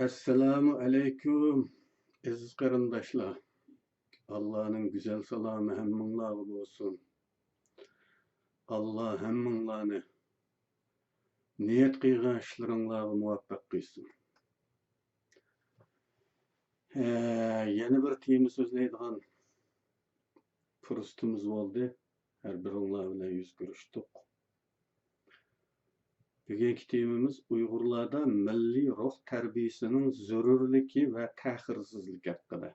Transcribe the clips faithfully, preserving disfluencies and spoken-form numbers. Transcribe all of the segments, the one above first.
ئەسسالامۇ ئەلەيكۇم، ئەزىز قېرىنداشلار. ئاللانىڭ گۈزەل سالامى ھەممىڭلارغا بولسۇن. ئاللا ھەممىڭلارنى نىيەت قىلغان ئىشلىرىڭلارغا مۇۋەپپەق قىلسۇن. ھە، يەنە بىر تېما سۆزلەيدىغان پۇرسىتىمىز بولدى. ھەر بىرىڭلار بىلەن يۈز كۆرۈشتۇق. بۈگۈنكى تېمىمىز ئۇيغۇرلاردا مىللىي روھ تەربىيىسىنىڭ زۆرۈرلۈكى ۋە تەخىرسىزلىكى ھەققىدە.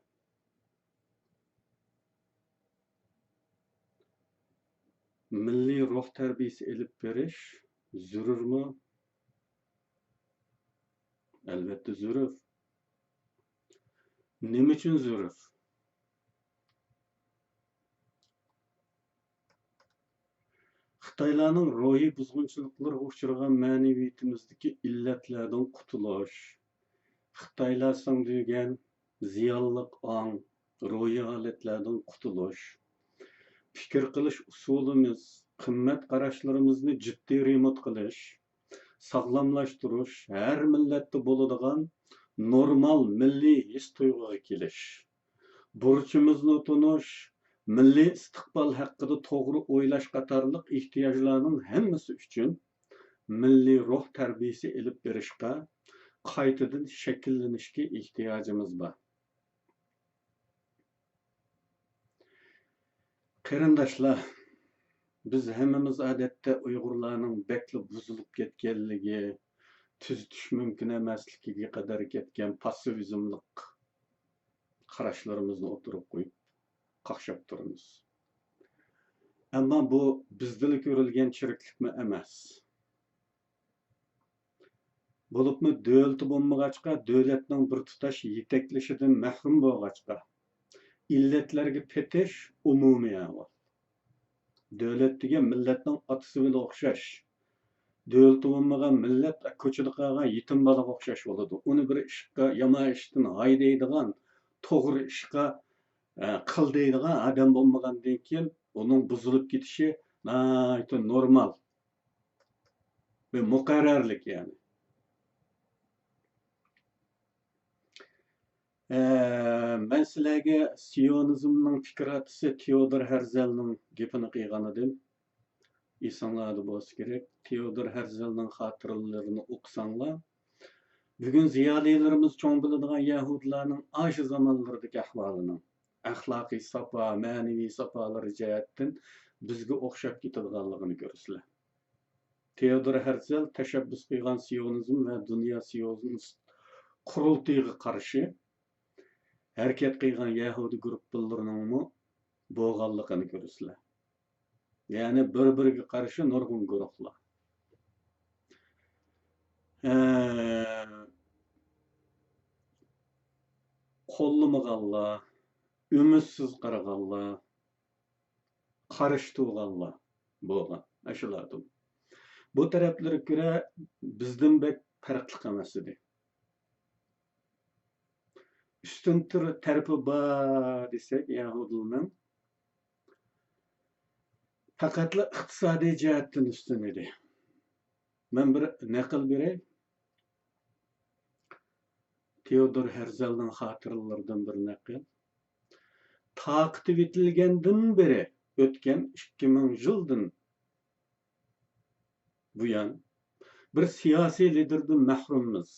مىللىي روھ تەربىيىسى ئېلىپ بېرىش زۆرۈرمۇ؟ ئەلۋەتتە زۆرۈر. نېمە ئۈچۈن زۆرۈر؟ خىتايلارنىڭ روھىي بۇزغۇنچىلىقلىرىغا ئۇچرىغان مەنىۋىيىتىمىزدىكى ئىللەتلەردىن قۇتۇلۇش، خىتايلار سىڭدۈرگەن زىيانلىق ئاڭ، روھىي ھالەتلەردىن قۇتۇلۇش، پىكىر قىلىش ئۇسۇلىمىز، قىممەت قاراشلىرىمىزنى جىددىي رېمونت قىلىش، ساغلاملاشتۇرۇش، ھەر مىللەتتە بولىدىغان نورمال مىللىي ھېس-تۇيغۇغا كېلىش، بۇرچىمىزنى تونۇش، مىللىي ئىستىقبال ھەققىدە توغرا ئويلاش قاتارلىق ئېھتىياجلارنىڭ ھەممىسى ئۈچۈن مىللىي روھ تەربىيىسى ئېلىپ بېرىشقا، قايتىدىن شەكىللىنىشكە ئېھتىياجىمىز بار. قېرىنداشلار، بىز ھەممىمىز ئادەتتە ئۇيغۇرلارنىڭ بەكلا بۇزۇلۇپ كەتكەنلىكى، تۈزىتىش مۇمكىن ئەمەسلىكىگە قەدەر كەتكەن پاسسىۋىزملىق قاراشلىرىمىزنى ئوتتۇرىغا قويۇپ قاقشاپ تۇرىمىز. ئەمما بۇ بىزدىلا كۆرۈلگەن چىرىكلىكمۇ ئەمەس. بولۇپمۇ دۆلىتى بولمىغاچقا، دۆلەتنىڭ بىر تۇتاش يېتەكلىشىدىن مەھرۇم بولغاچقا، ئىللەتلەرگە پېتىش ئومۇمىي ئەھۋال. دۆلەت دېگەن مىللەتنىڭ ئاتىسى بىلەن ئوخشاش. دۆلىتى بولمىغان مىللەت كوچىدا قالغان يېتىم بالىغا ئوخشاش بولىدۇ. ئۇنى بىر ئىشقا، يامان ئىشتىن ھايدايدىغان، توغرا ئىشقا، ئە، قىل دەيدىغان ئادەم بولمىغاندىن كېيىن، ئۇنىڭ بۇزۇلۇپ كېتىشى ناھايىتى نورمال. بىر مۇقەررەرلىك يەنى. ئە، مەن سىلەرگە سىيونىزمنىڭ پىكىر ئاتىسى تېئودور ھەرزەلنىڭ گېپىنى قىلغان ئىدىم. ئېسىڭلاردا بولسا كېرەك، تېئودور ھەرزەلنىڭ خاتىرىلىرىنى ئوقۇساڭلار، بۈگۈن زىيالىيلىرىمىز چوڭ بىلىدىغان يەھۇدىيلارنىڭ ئاشۇ زامانلىرىدىكى ئەھۋالىنىڭ، ئەخلاقىي ساپا، مەنىۋى ساپالىرى جەھەتتىن بىزگە ئوخشاپ كېتىدىغانلىقىنى كۆرىسىلەر. تېئودور ھەرزەل تەشەببۇس قىلغان سىيونىزم ۋە دۇنيا سىيونىست قۇرۇلتىيىغا قارشى ھەرىكەت قىلغان يەھۇدىي گۇرۇپپىلىرىنىڭمۇ بولغانلىقىنى كۆرىسىلەر. يەنى بىر-بىرىگە قارشى نۇرغۇن گۇرۇھلار. ھە، قوللىمىغانلار، ئۈمىدسىز قارىغانلار، قارشى تۇرغانلار بولغان ئاشۇلاردىن. بۇ تەرەپلىرى كۆرە بىزدىن بەك پەرقلىق ئەمەس ئىدى. ئۈستۈن تۇر-، تەرىپى بار دېسەك، يەھۇدىينىڭ پەقەتلا ئىقتىسادىي جەھەتتىن ئۈستۈن ئىدى. مەن بىر نەقىل بېرەي. تېئودور ھەرزەلنىڭ خاتىرىلىرىدىن بىر نەقىل. تارقىتىۋېتىلگەندىن بېرى ئۆتكەن ئىككى مىڭ يىلدىن بۇيان، بىر سىياسىي لىدېردىن مەھرۇممىز.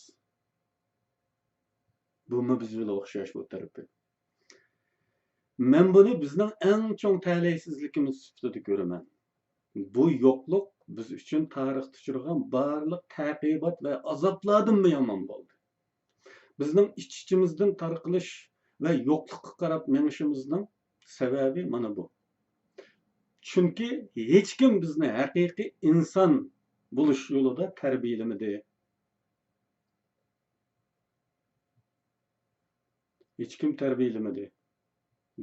بۇمۇ بىز بىلەن ئوخشاش بۇ تەرىپى. مەن بۇنى بىزنىڭ ئەڭ چوڭ تەلەيسىزلىكىمىز سۈپىتىدە كۆرىمەن. بۇ يوقلۇق بىز ئۈچۈن تارىختا ئۇچرىغان بارلىق تەقىبات ۋە ئازابلاردىنمۇ يامان بولدى. بىزنىڭ ئىچ-ئىچىمىزدىن تارقىلىش ۋە يوقلۇققا قاراپ مېڭىشىمىزنىڭ سەۋەبى مانا بۇ. چۈنكى ھېچكىم بىزنى ھەقىقىي ئىنسان بولۇش يولىدا تەربىيەلىمىدى. ھېچكىم تەربىيەلىمىدى.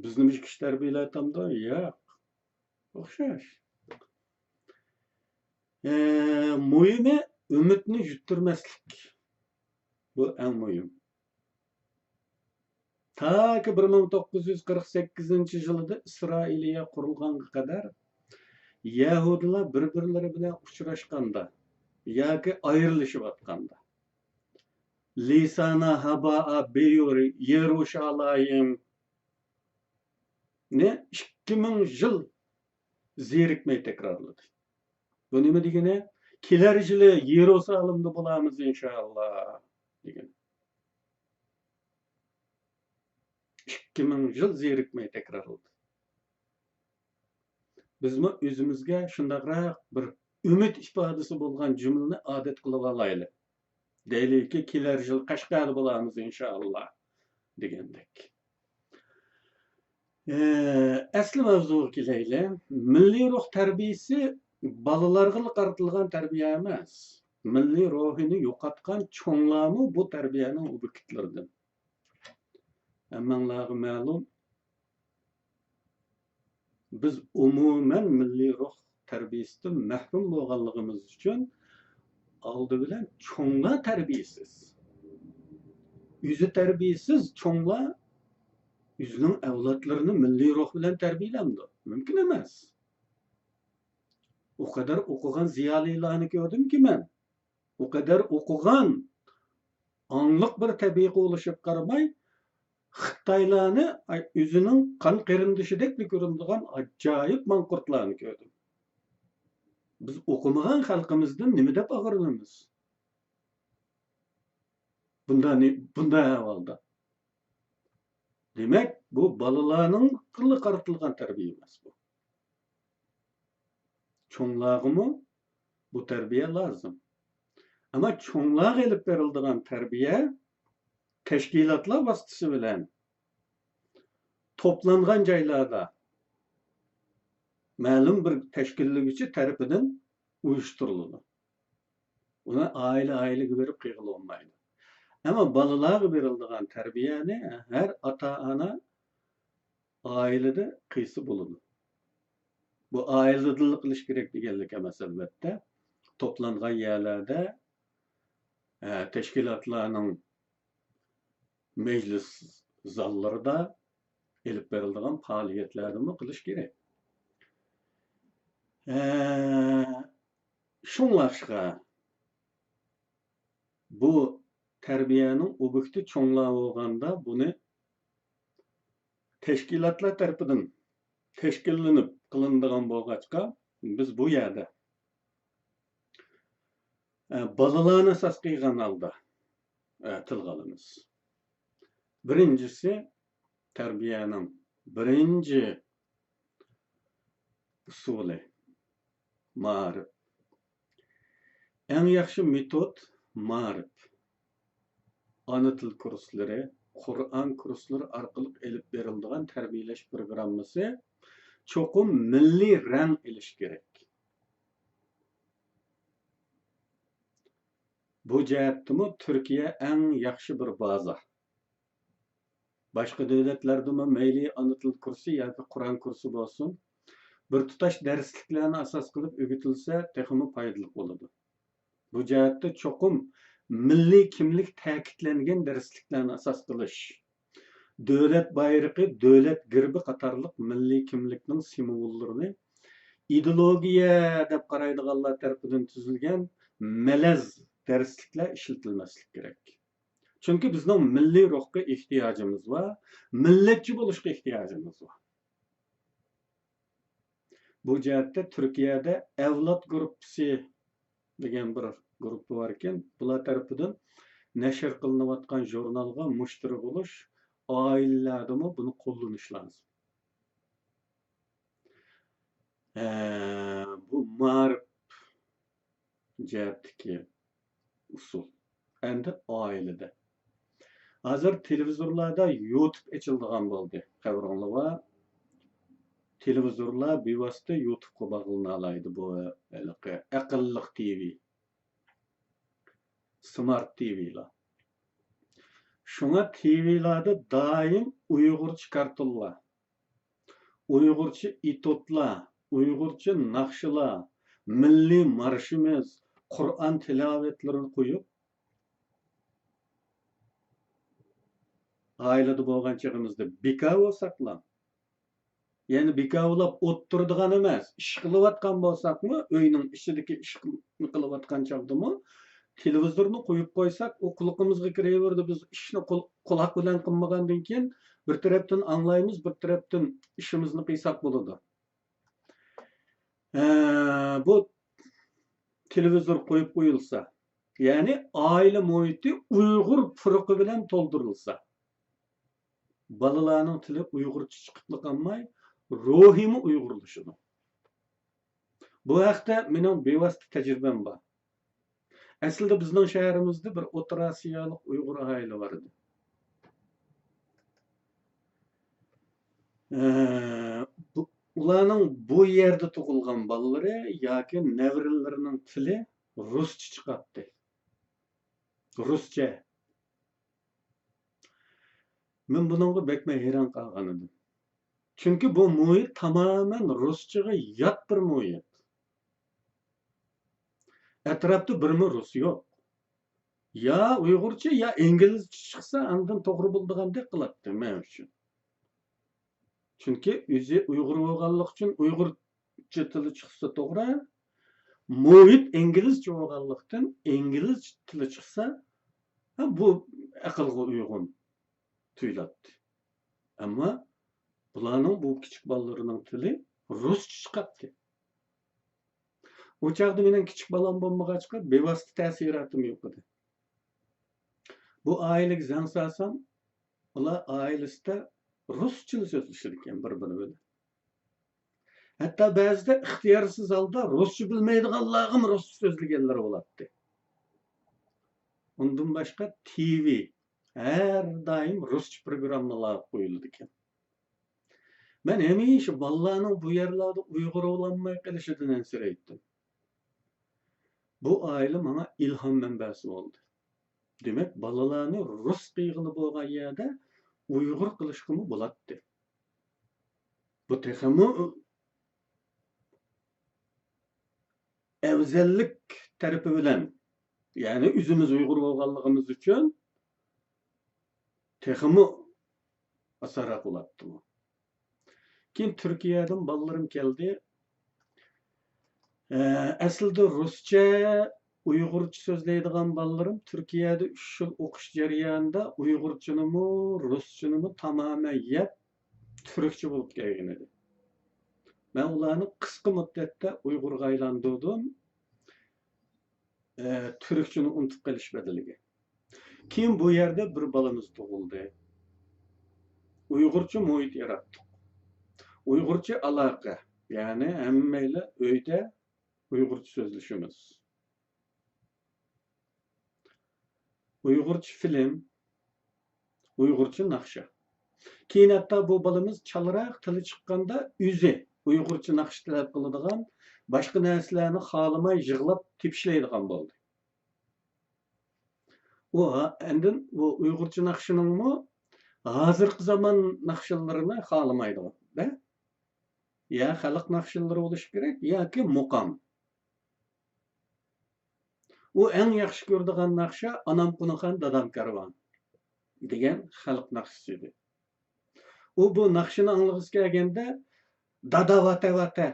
بىزنى مۇشۇ كىشى تەربىيەلەۋاتامدۇ؟ ياق. ئوخشاش. ئە، مۇھىمى ئۈمىدنى يىتتۈرمەسلىك. بۇ ئەڭ مۇھىم. تاكى بىر مىڭ توققۇز يۈز قىرىق سەككىزىنچى يىلىدا ئىسرائىلىيە قۇرۇلغانغا قەدەر يەھۇدىيلار بىر-بىرلىرى بىلەن ئۇچراشقاندا ياكى ئايرىلىشىۋاتقاندا، لسانا هباء بيور يروشالايم نى ئىككى مىڭ يىل زېرىكمەي تەكرارلىدى. بۇ نېمە دېگىنى؟ كېلەر يىلى يېرۇسالېمدا بولامىز، ئىنشائاللا، دېگەن. ئىككى مىڭ يىل زېرىكمەي تەكرارلىدى. بىزمۇ ئۆزىمىزگە شۇنداقراق بىر ئۈمىد ئىپادىسى بولغان جۈملىنى ئادەت قىلىۋالايلى. دەيلىكى، كېلەر يىل قەشقەردە بولامىز، ئىنشائاللا، دېگەندەك. ئەسلى ماۋزۇغا كېلەيلى. مىللىي روھ تەربىيىسى بالىلارغىلا قارىتىلغان تەربىيە ئەمەس. مىللىي روھىنى يوقاتقان چوڭلارمۇ بۇ تەربىيەنىڭ ئوبيېكتلىرىدىن. ھەممەڭلارغا مەلۇم، بىز ئومۇمەن مىللىي روھ تەربىيىسىدىن مەھرۇم بولغانلىقىمىز ئۈچۈن، ئالدى بىلەن چوڭلار تەربىيىسىز، ئۆزى تەربىيىسىز چوڭلار ئۆزىنىڭ ئەۋلادلىرىنى مىللىي روھ بىلەن تەربىيىلەمدۇ؟ مۇمكىن ئەمەس. ئۇ قەدەر ئوقۇغان زىيالىيلارنى كۆردۈمكى مەن. ئۇ قەدەر ئوقۇغان، ئاڭلىق بىر تەبىئىي قۇۋلىشىپ قارىماي، خىتايلارنى ئۆزىنىڭ قان قېرىندىشىدەكلا كۆرۈنىدىغان ئاجايىپ ماڭقۇرتلارنى كۆردۈم. بىز ئوقۇمىغان خەلقىمىزدىن نېمە دەپ ئاغرىنىمىز؟ بۇنداق، بۇنداق ئەھۋالدا. دېمەك، بۇ بالىلارنىڭغىلا قارىتىلغان تەربىيە ئەمەس بۇ. چوڭلارغىمۇ بۇ تەربىيە لازىم. ئەمما چوڭلارغا ئېلىپ بېرىلىدىغان تەربىيە تەشكىلاتلار ۋاسىتىسى بىلەن توپلانغان جايلاردا مەلۇم بىر تەشكىللىگۈچى تەرىپىدىن ئۇيۇشتۇرۇلىدۇ. ئۇنى ئائىلە-ئائىلىگە بېرىپ قىلغىلى بولمايدۇ. ئەمما بالىلارغا بېرىلىدىغان تەربىيەنى ھەر ئاتا-ئانا ئائىلىدە قىلسا بولىدۇ. بۇ ئائىلىدىنلا قىلىش كېرەك دېگەنلىك ئەمەس، ئەلۋەتتە. توپلانغان يەرلەردە، ئە، تەشكىلاتلارنىڭ مەجلىس زاللىرىدا ئېلىپ بېرىلىدىغان پائالىيەتلەردىمۇ قىلىش كېرەك. ئە، شۇڭلاشقا، بۇ تەربىيەنىڭ ئوبيېكتى چوڭلار بولغاندا، بۇنى تەشكىلاتلار تەرىپىدىن تەشكىللىنىپ قىلىنىدىغان بولغاچقا، بىز بۇ يەردە، ئە، بالىلارنى ئاساس قىلغان ھالدا، ئە، تىلغا ئالىمىز. بىرىنچىسى، تەربىيەنىڭ بىرىنچى ئۇسۇلى، مائارىپ. ئەڭ ياخشى مېتود مائارىپ. ئانا تىل كۇرسلىرى، قۇرئان كۇرسلىرى ئارقىلىق ئېلىپ بېرىلىدىغان تەربىيەلەش پروگراممىسى چوقۇم مىللىي رەڭ ئېلىشى كېرەك. بۇ جەھەتتىمۇ تۈركىيە ئەڭ ياخشى بىر بازا. باشقا دۆلەتلەردىمۇ مەيلى ئانا تىل كۇرسى ياكى قۇرئان كۇرسى بولسۇن، بىر تۇتاش دەرسلىكلەرنى ئاساس قىلىپ ئۆگىتىلسە، تېخىمۇ پايدىلىق بولىدۇ. بۇ جەھەتتە چوقۇم مىللىي كىملىك تەكىتلەنگەن دەرسلىكلەرنى ئاساس قىلىش، دۆلەت بايرىقى، دۆلەت گېربى قاتارلىق مىللىي كىملىكنىڭ سىمۋوللىرىنى ئىدېئولوگىيە دەپ قارايدىغانلار تەرىپىدىن تۈزۈلگەن مەلەز دەرسلىكلەر ئىشلىتىلمەسلىكى كېرەك. چۈنكى بىزنىڭ مىللىي روھقا ئېھتىياجىمىز بار، مىللەتچى بولۇشقا ئېھتىياجىمىز بار. بۇ جەھەتتە تۈركىيەدە ئەۋلاد گۇرۇپپىسى دېگەن بىر گۇرۇپپا بار ئىكەن. بۇلار تەرىپىدىن نەشر قىلىنىۋاتقان ژۇرنالغا مۇشتەرى بولۇش، ئائىلىلەردىمۇ بۇنى قوللىنىش لازىم. ھە، بۇ مائارىپ جەھەتتىكى ئۇسۇل. ئەمدى ئائىلىدە. ھازىر تېلېۋىزورلاردا يۇتۇب ئېچىلىدىغان بولدى. خەۋىرىڭلار بار. تېلېۋىزورلار بىۋاسىتە يۇتۇبقا باغلىنالايدۇ. بۇ ھېلىقى ئەقىللىق تىۋى، سمارت تىۋىلار. شۇڭا تىۋىلاردا دائىم ئۇيغۇرچە كارتونلار، ئۇيغۇرچە ئېتيۇدلار، ئۇيغۇرچە ناخشىلار، مىللىي مارشىمىز، قۇرئان تىلاۋەتلىرىنى قويۇپ، ئائىلىدە بولغان چېغىمىزدا بىكار بولساقلا، يەنى بىكار بولاپ ئولتۇرىدىغان ئەمەس، ئىش قىلىۋاتقان بولساقمۇ، ئۆينىڭ ئىچىدىكى ئىشنى قىلىۋاتقان چاغدىمۇ تېلېۋىزورنى قويۇپ قويساق، ئۇ قۇلىقىمىزغا كىرىۋېرىدۇ. بىز ئىشنى قۇل-، قۇلاق بىلەن قىلمىغاندىن كېيىن، بىر تەرەپتىن ئاڭلايمىز، بىر تەرەپتىن ئىشىمىزنى قىلساق بولىدۇ. ئە، بۇ تېلېۋىزور قويۇپ قويۇلسا، يەنى ئائىلە مۇھىتى ئۇيغۇر پۇرىقى بىلەن تولدۇرۇلسا، بالىلارنىڭ تىلى ئۇيغۇرچە چىقىپلا قالماي، روھىمۇ ئۇيغۇرلىشىدۇ. بۇ ھەقتە مېنىڭ بىۋاسىتە تەجرىبەم بار. ئەسلىدە بىزنىڭ شەھىرىمىزدە بىر ئوتتۇرا ئاسىيالىق ئۇيغۇر ئائىلە بار ئىدى. ئە، بۇ، ئۇلارنىڭ بۇ يەردە تۇغۇلغان بالىلىرى ياكى نەۋرىلىرىنىڭ تىلى رۇسچە چىقاتتى. رۇسچە. مەن بۇنىڭغا بەكمۇ ھەيران قالغان ئىدىم. چۈنكى بۇ مۇھىت تامامەن رۇسچىغا يات بىر مۇھىت. ئەتراپتا بىرمۇ رۇس يوق. يا ئۇيغۇرچە، يا ئىنگلىزچە چىقسا، ئاندىن توغرا بولىدىغاندەك قىلاتتى مەن ئۈچۈن. چۈنكى ئۆزى ئۇيغۇر بولغانلىقى ئۈچۈن ئۇيغۇرچە تىلى چىقسا توغرا، مۇھىت ئىنگلىزچە بولغانلىقتىن ئىنگلىزچە تىلى چىقسا، ھە، بۇ ئەقىلگە ئۇيغۇن تۇيۇلاتتى. ئەمما بۇلارنىڭ، بۇ كىچىك بالىلىرىنىڭ تىلى رۇسچە چىقاتتى. ئۇ چاغدا مېنىڭ كىچىك بالام بولمىغاچقا، بىۋاسىتە تەسىراتىم يوق ئىدى. بۇ ئائىلىگە زەڭ سالسام، ئۇلار ئائىلىسىدە رۇسچىلا سۆزلىشىدىكەن بىر-بىرى بىلەن. ھەتتا بەزىدە ئىختىيارسىز ھالدا رۇسچە بىلمەيدىغانلارغىمۇ رۇسچە سۆزلىگەنلىرى بولاتتى. ئۇندىن باشقا تىۋى ھەر دائىم رۇسچە پروگراممىلار قويۇلىدىكەن. مەن ھەمىشە بالىلارنىڭ بۇ يەرلەردە ئۇيغۇر بولالماي قېلىشىدىن ئەنسىرەيتتىم. بۇ ئائىلە ماڭا ئىلھام مەنبەسى بولدى. دېمەك، بالىلارنى رۇس قىلغىلى بولغان يەردە ئۇيغۇر قىلىشقىمۇ بولاتتى. بۇ تېخىمۇ ئەۋزەللىك تەرىپى بىلەن، يەنى ئۆزىمىز ئۇيغۇر بولغانلىقىمىز ئۈچۈن تېخىمۇ ئاسانراق بولاتتىمۇ. كېيىن تۈركىيەدىن بالىلىرىم كەلدى. ئە، ئەسلىدە رۇسچە، ئۇيغۇرچە سۆزلەيدىغان بالىلىرىم تۈركىيەدە ئۈچ يىل ئوقۇش جەريانىدا ئۇيغۇرچىنىمۇ، رۇسچىنىمۇ تامامەن يەپ، تۈركچە بولۇپ كەلگەن ئىدى. مەن ئۇلارنى قىسقا مۇددەتتە ئۇيغۇرغا ئايلاندۇردۇم. ئە، تۈركچىنى ئۇنتۇپ قېلىش بەدىلىگە. كېيىن بۇ يەردە بىر بالىمىز تۇغۇلدى. ئۇيغۇرچە مۇھىت ياراتتۇق. ئۇيغۇرچە ئالاقە، يەنى ھەممەيلەن ئۆيدە ئۇيغۇرچە سۆزلىشىمىز. ئۇيغۇرچە فىلىم، ئۇيغۇرچە ناخشا. كېيىن ھەتتا بۇ بالىمىز چالراق تىلى چىققاندا ئۆزى ئۇيغۇرچە ناخشا تەلەپ قىلىدىغان، باشقا نەرسىلەرنى خالىماي يىغلاپ تېپىشلەيدىغان بولدى. ئۇ ھا-، ئاندىن بۇ ئۇيغۇرچە ناخشىنىڭمۇ ھازىرقى زامان ناخشىلىرىنى خالىمايدىغان، دە؟ يا خەلق ناخشىلىرى بولۇشى كېرەك، ياكى مۇقام. ئۇ ئەڭ ياخشى كۆرىدىغان ناخشا «ئانام قۇنىخان، دادام كارۋان» دېگەن خەلق ناخشىسى ئىدى. ئۇ بۇ ناخشىنى ئاڭلىغۇسى كەلگەندە، «دادا ۋاتە ۋاتە،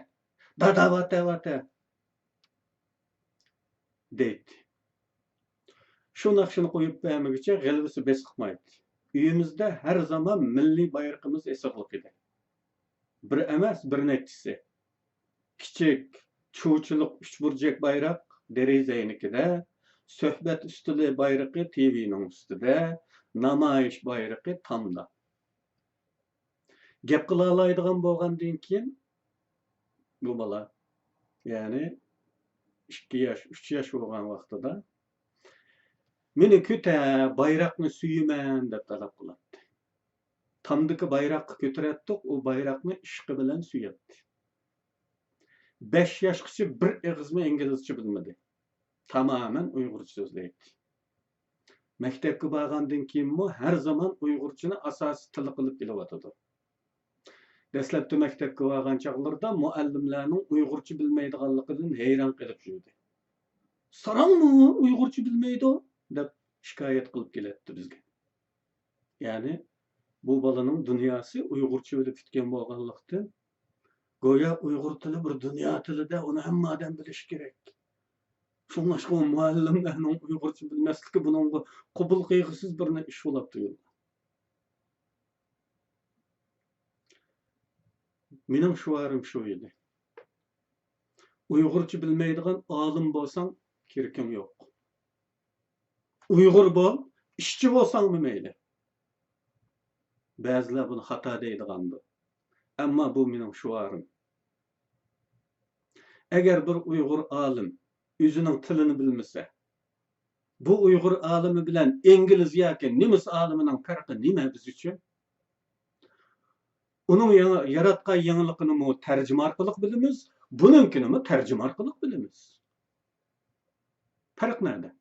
دادا ۋاتە ۋاتە» دەيتتى. شۇ ناخشىنى قويۇپ بەرمىگۈچە غەلۋىسى بېسىقمايتتى. ئۆيىمىزدە ھەر زامان مىللىي بايرىقىمىز ئېسىقلىق ئىدى. بىر ئەمەس، بىر نەچچىسى. كىچىك چۇچىلىق ئۈچ بۇرجەك بايراق دېرىزەينىكىدە، سۆھبەت ئۈستىلى بايرىقى تىۋىنىڭ ئۈستىدە، نامايىش بايرىقى تامدا. گەپ قىلالايدىغان بولغاندىن كېيىن، بۇ بالا، يەنى ئىككى ياش، ئۈچ ياش بولغان ۋاقتىدا، «مېنى كۆتەر، بايراقنى سۆيىمەن» دەپ تەلەپ قىلاتتى. تامدىكى بايراققا كۆتۈرەتتۇق، ئۇ بايراقنى ئىشقى بىلەن سۆيەتتى. بەش ياشقىچە بىر ئېغىزمۇ ئىنگلىزچە بىلمىدى. تامامەن ئۇيغۇرچە سۆزلەيتتى. مەكتەپكە بارغاندىن كېيىنمۇ ھەر زامان ئۇيغۇرچىنى ئاساسىي تىلى قىلىپ كېلىۋاتىدۇ. دەسلەپتە مەكتەپكە بارغان چاغلىرىدا مۇئەللىملەرنىڭ ئۇيغۇرچە بىلمەيدىغانلىقىدىن ھەيران قېلىپ يۈردى. «ساراڭمۇ ئۇيغۇرچە بىلمەيدۇ؟» دەپ شىكايەت قىلىپ كېلەتتى بىزگە. يەنى بۇ بالىنىڭ دۇنياسى ئۇيغۇرچە بىلىپ پۈتكەن بولغانلىقتىن، گويا ئۇيغۇر تىلى بىر دۇنيا تىلىدە، ئۇنى ھەممە ئادەم بىلىشى كېرەك. شۇڭلاشقا ئۇ مۇئەللىملەرنىڭ ئۇيغۇرچە بىلمەسلىكى بۇنىڭغا قوبۇل قىلغۇسىز بىر ئىش بولاپ تۇيۇلدى. مېنىڭ شوئارىم شۇ ئىدى. ئۇيغۇرچە بىلمەيدىغان ئالىم بولساڭ، كېرىكىڭ يوق. ئۇيغۇر بول، ئىشچى بولساڭمۇ مەيلى. بەزىلەر بۇنى خاتا دەيدىغاندۇ. ئەمما بۇ مېنىڭ شوئارىم. ئەگەر بىر ئۇيغۇر ئالىم ئۆزىنىڭ تىلىنى بىلمىسە، بۇ ئۇيغۇر ئالىمى بىلەن ئىنگلىز ياكى نېمىس ئالىمىنىڭ پەرقى نېمە بىز ئۈچۈن؟ ئۇنىڭ يېڭى، ياراتقان يېڭىلىقىنىمۇ تەرجىمە ئارقىلىق بىلىمىز، بۇنىڭكىنىمۇ تەرجىمە ئارقىلىق بىلىمىز. پەرق نەدە؟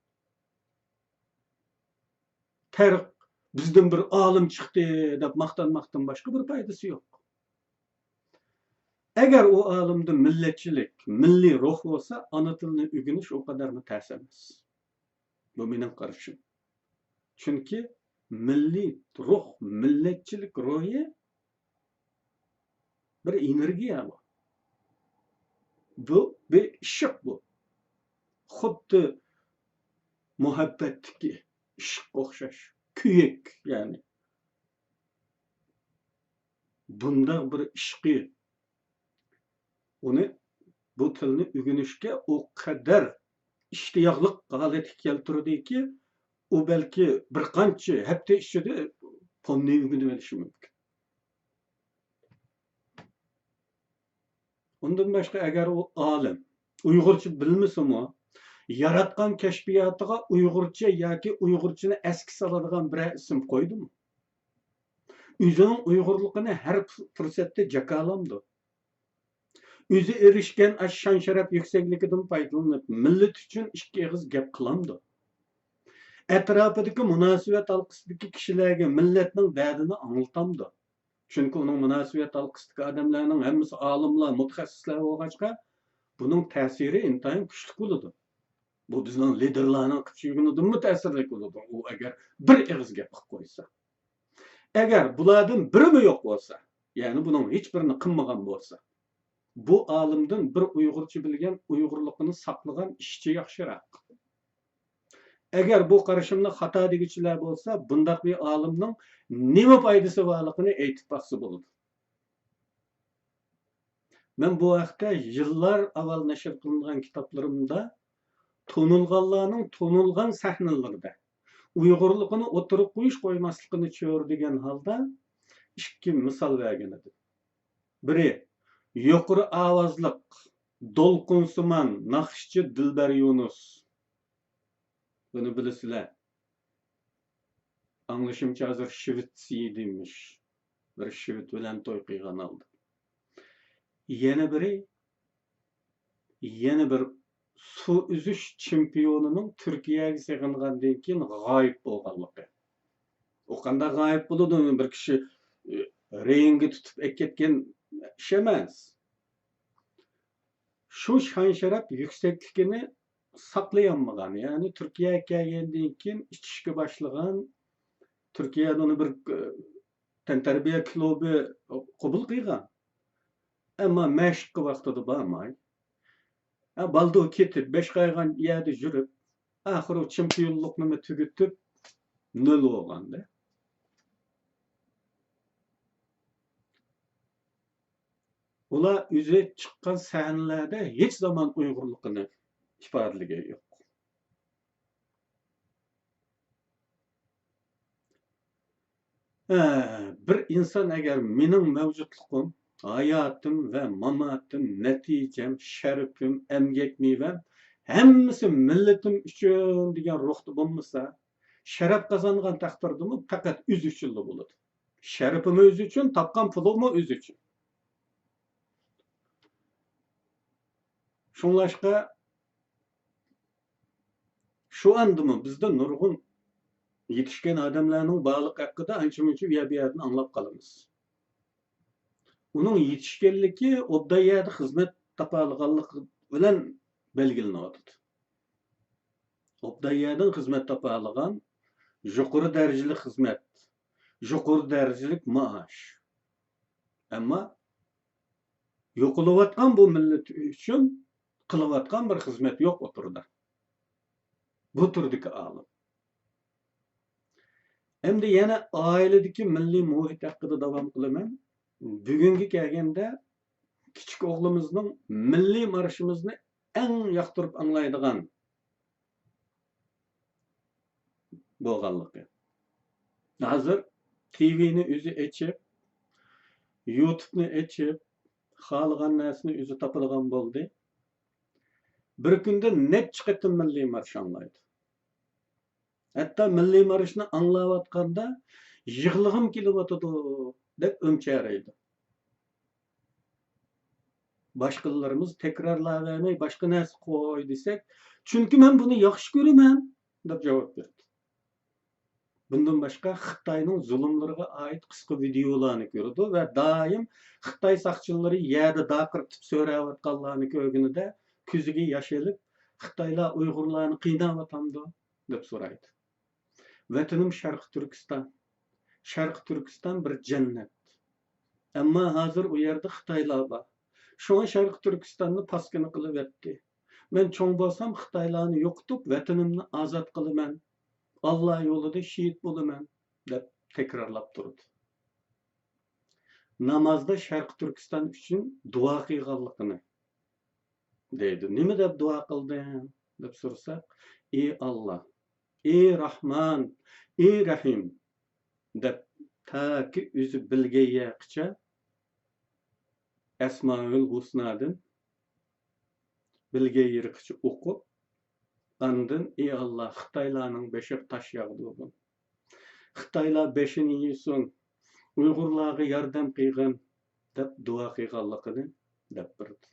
پەرق بىزدىن بىر ئالىم چىقتى دەپ ماختانماقتىن باشقا بىر پايدىسى يوق. ئەگەر ئۇ ئالىمدا مىللەتچىلىك، مىللىي روھ بولسا، ئانا تىلنى ئۆگىنىش ئۇ قەدەرمۇ تەس ئەمەس. بۇ مېنىڭ قارىشىم. چۈنكى مىللىي روھ، مىللەتچىلىك روھى بىر ئېنېرگىيە بۇ. بۇ بىر ئىشق بۇ. خۇددى مۇھەببەتتىكى ئىشققا ئوخشاش. كۆيۈك، يەنى. بۇنداق بىر ئىشقى ئۇنى، بۇ تىلنى ئۆگىنىشكە ئۇ قەدەر ئىشتىياقلىق ھالەتكە كەلتۈردىكى، ئۇ بەلكى بىر قانچە ھەپتە ئىچىدە پوننى ئۆگىنىۋېلىشى مۇمكىن. ئۇندىن باشقا، ئەگەر ئۇ ئالىم ئۇيغۇرچە بىلمىسىمۇ، ياراتقان كەشپىياتىغا ئۇيغۇرچە ياكى ئۇيغۇرچىنى ئەسكە سالىدىغان بىرەر ئىسىم قويدىمۇ؟ ئۆزىنىڭ ئۇيغۇرلۇقىنى ھەر پۇرسەتتە جاكارلامدۇ؟ ئۆزى ئېرىشكەن ئاشۇ شان-شەرەپ يۈكسەكلىكىدىن پايدىلىنىپ، مىللىتى ئۈچۈن ئىككى ئېغىز گەپ قىلامدۇ؟ ئەتراپىدىكى مۇناسىۋەت ھالقىسىدىكى كىشىلەرگە مىللەتنىڭ دەردىنى ئاڭلىتامدۇ؟ چۈنكى ئۇنىڭ مۇناسىۋەت ھالقىسىدىكى ئادەملەرنىڭ ھەممىسى ئالىملار، مۇتەخەسسىسلەر بولغاچقا، بۇنىڭ تەسىرى ئىنتايىن كۈچلۈك بولىدۇ. بۇ بىزنىڭ لىدېرلارنىڭ قىلىپ يۈرگىنىدىنمۇ تەسىرلىك بولىدۇ، ئۇ ئەگەر بىر ئېغىز گەپ قىلىپ قويسا. ئەگەر بۇلاردىن بىرىمۇ يوق بولسا، يەنى بۇنىڭ ھېچبىرىنى قىلمىغان بولسا، بۇ ئالىمدىن بىر ئۇيغۇرچە بىلگەن، ئۇيغۇرلۇقىنى ساقلىغان ئىشچى ياخشىراق. ئەگەر بۇ قارىشىمنى خاتا دېگۈچىلەر بولسا، بۇنداق بىر ئالىمنىڭ نېمە پايدىسى بارلىقىنى ئېيتىپ باقسا بولىدۇ. مەن بۇ ھەقتە يىللار ئاۋۋال نەشر قىلىنغان كىتابلىرىمدا تونۇلغانلارنىڭ تونۇلغان سەھنىلىرىدە ئۇيغۇرلۇقىنى ئوتتۇرىغا قويۇش قويماسلىقىنى چۆرىدىگەن ھالدا ئىككى مىسال بەرگەن ئىدىم. بىرى، يۇقىرى ئاۋازلىق، دولقۇنسىمان ناخشىچى دىلبەر يۇنۇس. بۇنى بىلىسىلەر. ئاڭلىشىمچە، ھازىر شىۋېتسىيىدىمىش. بىر شىۋېت بىلەن توي قىلغان ھالدا. يەنە بىرى، يەنە بىر سۇ ئۈزۈش چېمپىيونىنىڭ تۈركىيەگە سېغىنغاندىن كېيىن غايىب بولغانلىقى. ئۇ قانداق غايىب بولىدۇ؟ بىر كىشى، ئى، رېيىڭگە تۇتۇپ ئەكەتكەن ئىش ئەمەس. شۇ شان-شەرەپ يۈكسەكلىكىنى ساقلىيالمىغان، يەنى تۈركىيەگە كەلگەندىن كېيىن ئىچىشكە باشلىغان، تۈركىيەدە ئۇنى بىر، ئى، تەنتەربىيە كۇلۇبى قوبۇل قىلغان. ئەمما مەشىققە ۋاقتىدا بارماي، ھە، بالدۇر كېتىپ، بەش قايغان يەردە يۈرۈپ، ئاخىرى ئۇ چېمپىيونلۇقنىمۇ تۈگىتىپ، نۆل بولغاندا. ئۇلار ئۆزى چىققان سەھنىلەردە ھېچ زامان ئۇيغۇرلۇقىنى ئىپادىلىگەن يوق. ھە، بىر ئىنسان ئەگەر مېنىڭ مەۋجۇتلۇقۇم، ھاياتىم ۋە ماماتىم، نەتىجەم، شەرىپىم، ئەمگەك مېۋەم، ھەممىسى مىللىتىم ئۈچۈن دېگەن روھتا بولمىسا، شەرەپ قازانغان تەقدىردىمۇ پەقەت ئۆزى ئۈچۈنلا بولىدۇ. شەرىپىمۇ ئۆزى ئۈچۈن، تاپقان پۇلىمۇ ئۆزى ئۈچۈن. شۇڭلاشقا، شۇ ئاندىمۇ بىزدە نۇرغۇن يېتىشكەن ئادەملەرنىڭ بارلىقى ھەققىدە ئانچە-مۇنچە ئۇ يەر-بۇ يەردىن ئاڭلاپ قالىمىز. ئۇنىڭ يېتىشكەنلىكى ئوبدان يەردە خىزمەت تاپالىغانلىقى بىلەن بەلگىلىنىۋاتىدۇ. ئوبدان يەردىن خىزمەت تاپالىغان، يۇقىرى دەرىجىلىك خىزمەت، يۇقىرى دەرىجىلىك مائاش. ئەمما يوقىلىۋاتقان بۇ مىللەت ئۈچۈن قىلىۋاتقان بىر خىزمەت يوق ئوتتۇرىدا. بۇ تۈردىكى ئالىم. ئەمدى يەنە ئائىلىدىكى مىللىي مۇھىت ھەققىدە داۋام قىلىمەن. بۈگۈنگە كەلگەندە، كىچىك ئوغلىمىزنىڭ مىللىي مارشىمىزنى ئەڭ ياقتۇرۇپ ئاڭلايدىغان بولغانلىقى. ھازىر تىۋىنى ئۆزى ئېچىپ، يۇتۇبنى ئېچىپ، خالىغان نەرسىنى ئۆزى تاپىدىغان بولدى. بىر كۈندە نەچچە قېتىم مىللىي مارش ئاڭلايدۇ. ھەتتا مىللىي مارشنى ئاڭلاۋاتقاندا يىغلىغۇم كېلىۋاتىدۇ دەپ ئۈمچەيدۇ. باشقىلىرىمىز تەكرارلاۋەرمەي باشقا نەرسە قوي دېسەك، چۈنكى مەن بۇنى ياخشى كۆرىمەن دەپ جاۋاب بېرىدۇ. بۇندىن باشقا خىتاينىڭ زۇلۇملىرىغا ئائىت قىسقا ۋىدېئولارنى كۆرىدۇ ۋە دائىم خىتاي ساقچىلىرى يەردە داقىرتىپ سۆرەۋاتقانلارنى كۆرگىنىدە كۆزىگە ياش ئېلىپ، خىتايلار ئۇيغۇرلارنى قىيناۋاتامدۇ؟ دەپ سورايدۇ. ۋەتىنىم شەرقىي تۈركىستان. شەرقىي تۈركىستان بىر جەننەت. ئەمما ھازىر ئۇ يەردە خىتايلار بار. شۇڭا شەرقىي تۈركىستاننى پاسكىنا قىلىۋەتتى. مەن چوڭ بولسام خىتايلارنى يوقىتىپ ۋەتىنىمنى ئازاد قىلىمەن. ئاللا يولىدا شېھىت بولىمەن، دەپ تەكرارلاپ تۇرىدۇ. نامازدا شەرقىي تۈركىستان ئۈچۈن دۇئا قىلغانلىقىنى دەيدۇ. نېمە دەپ دۇئا قىلدىڭ؟ دەپ سورىساق، ئى ئاللا، ئى راھمان، ئى رەھىم، دەپ تاكى ئۆزى بىلگەن يەرگىچە ئەسمائۇل ھۇسنادىن بىلگەن يېرىگىچە ئوقۇپ، ئاندىن، ئى ئاللا، خىتايلارنىڭ بېشىغا تاش ياغدۇرغىن. خىتايلار بېشىنى يېسۇن، ئۇيغۇرلارغا ياردەم قىلغىن، دەپ دۇئا قىلغانلىقىنى دەپ بېرىدۇ.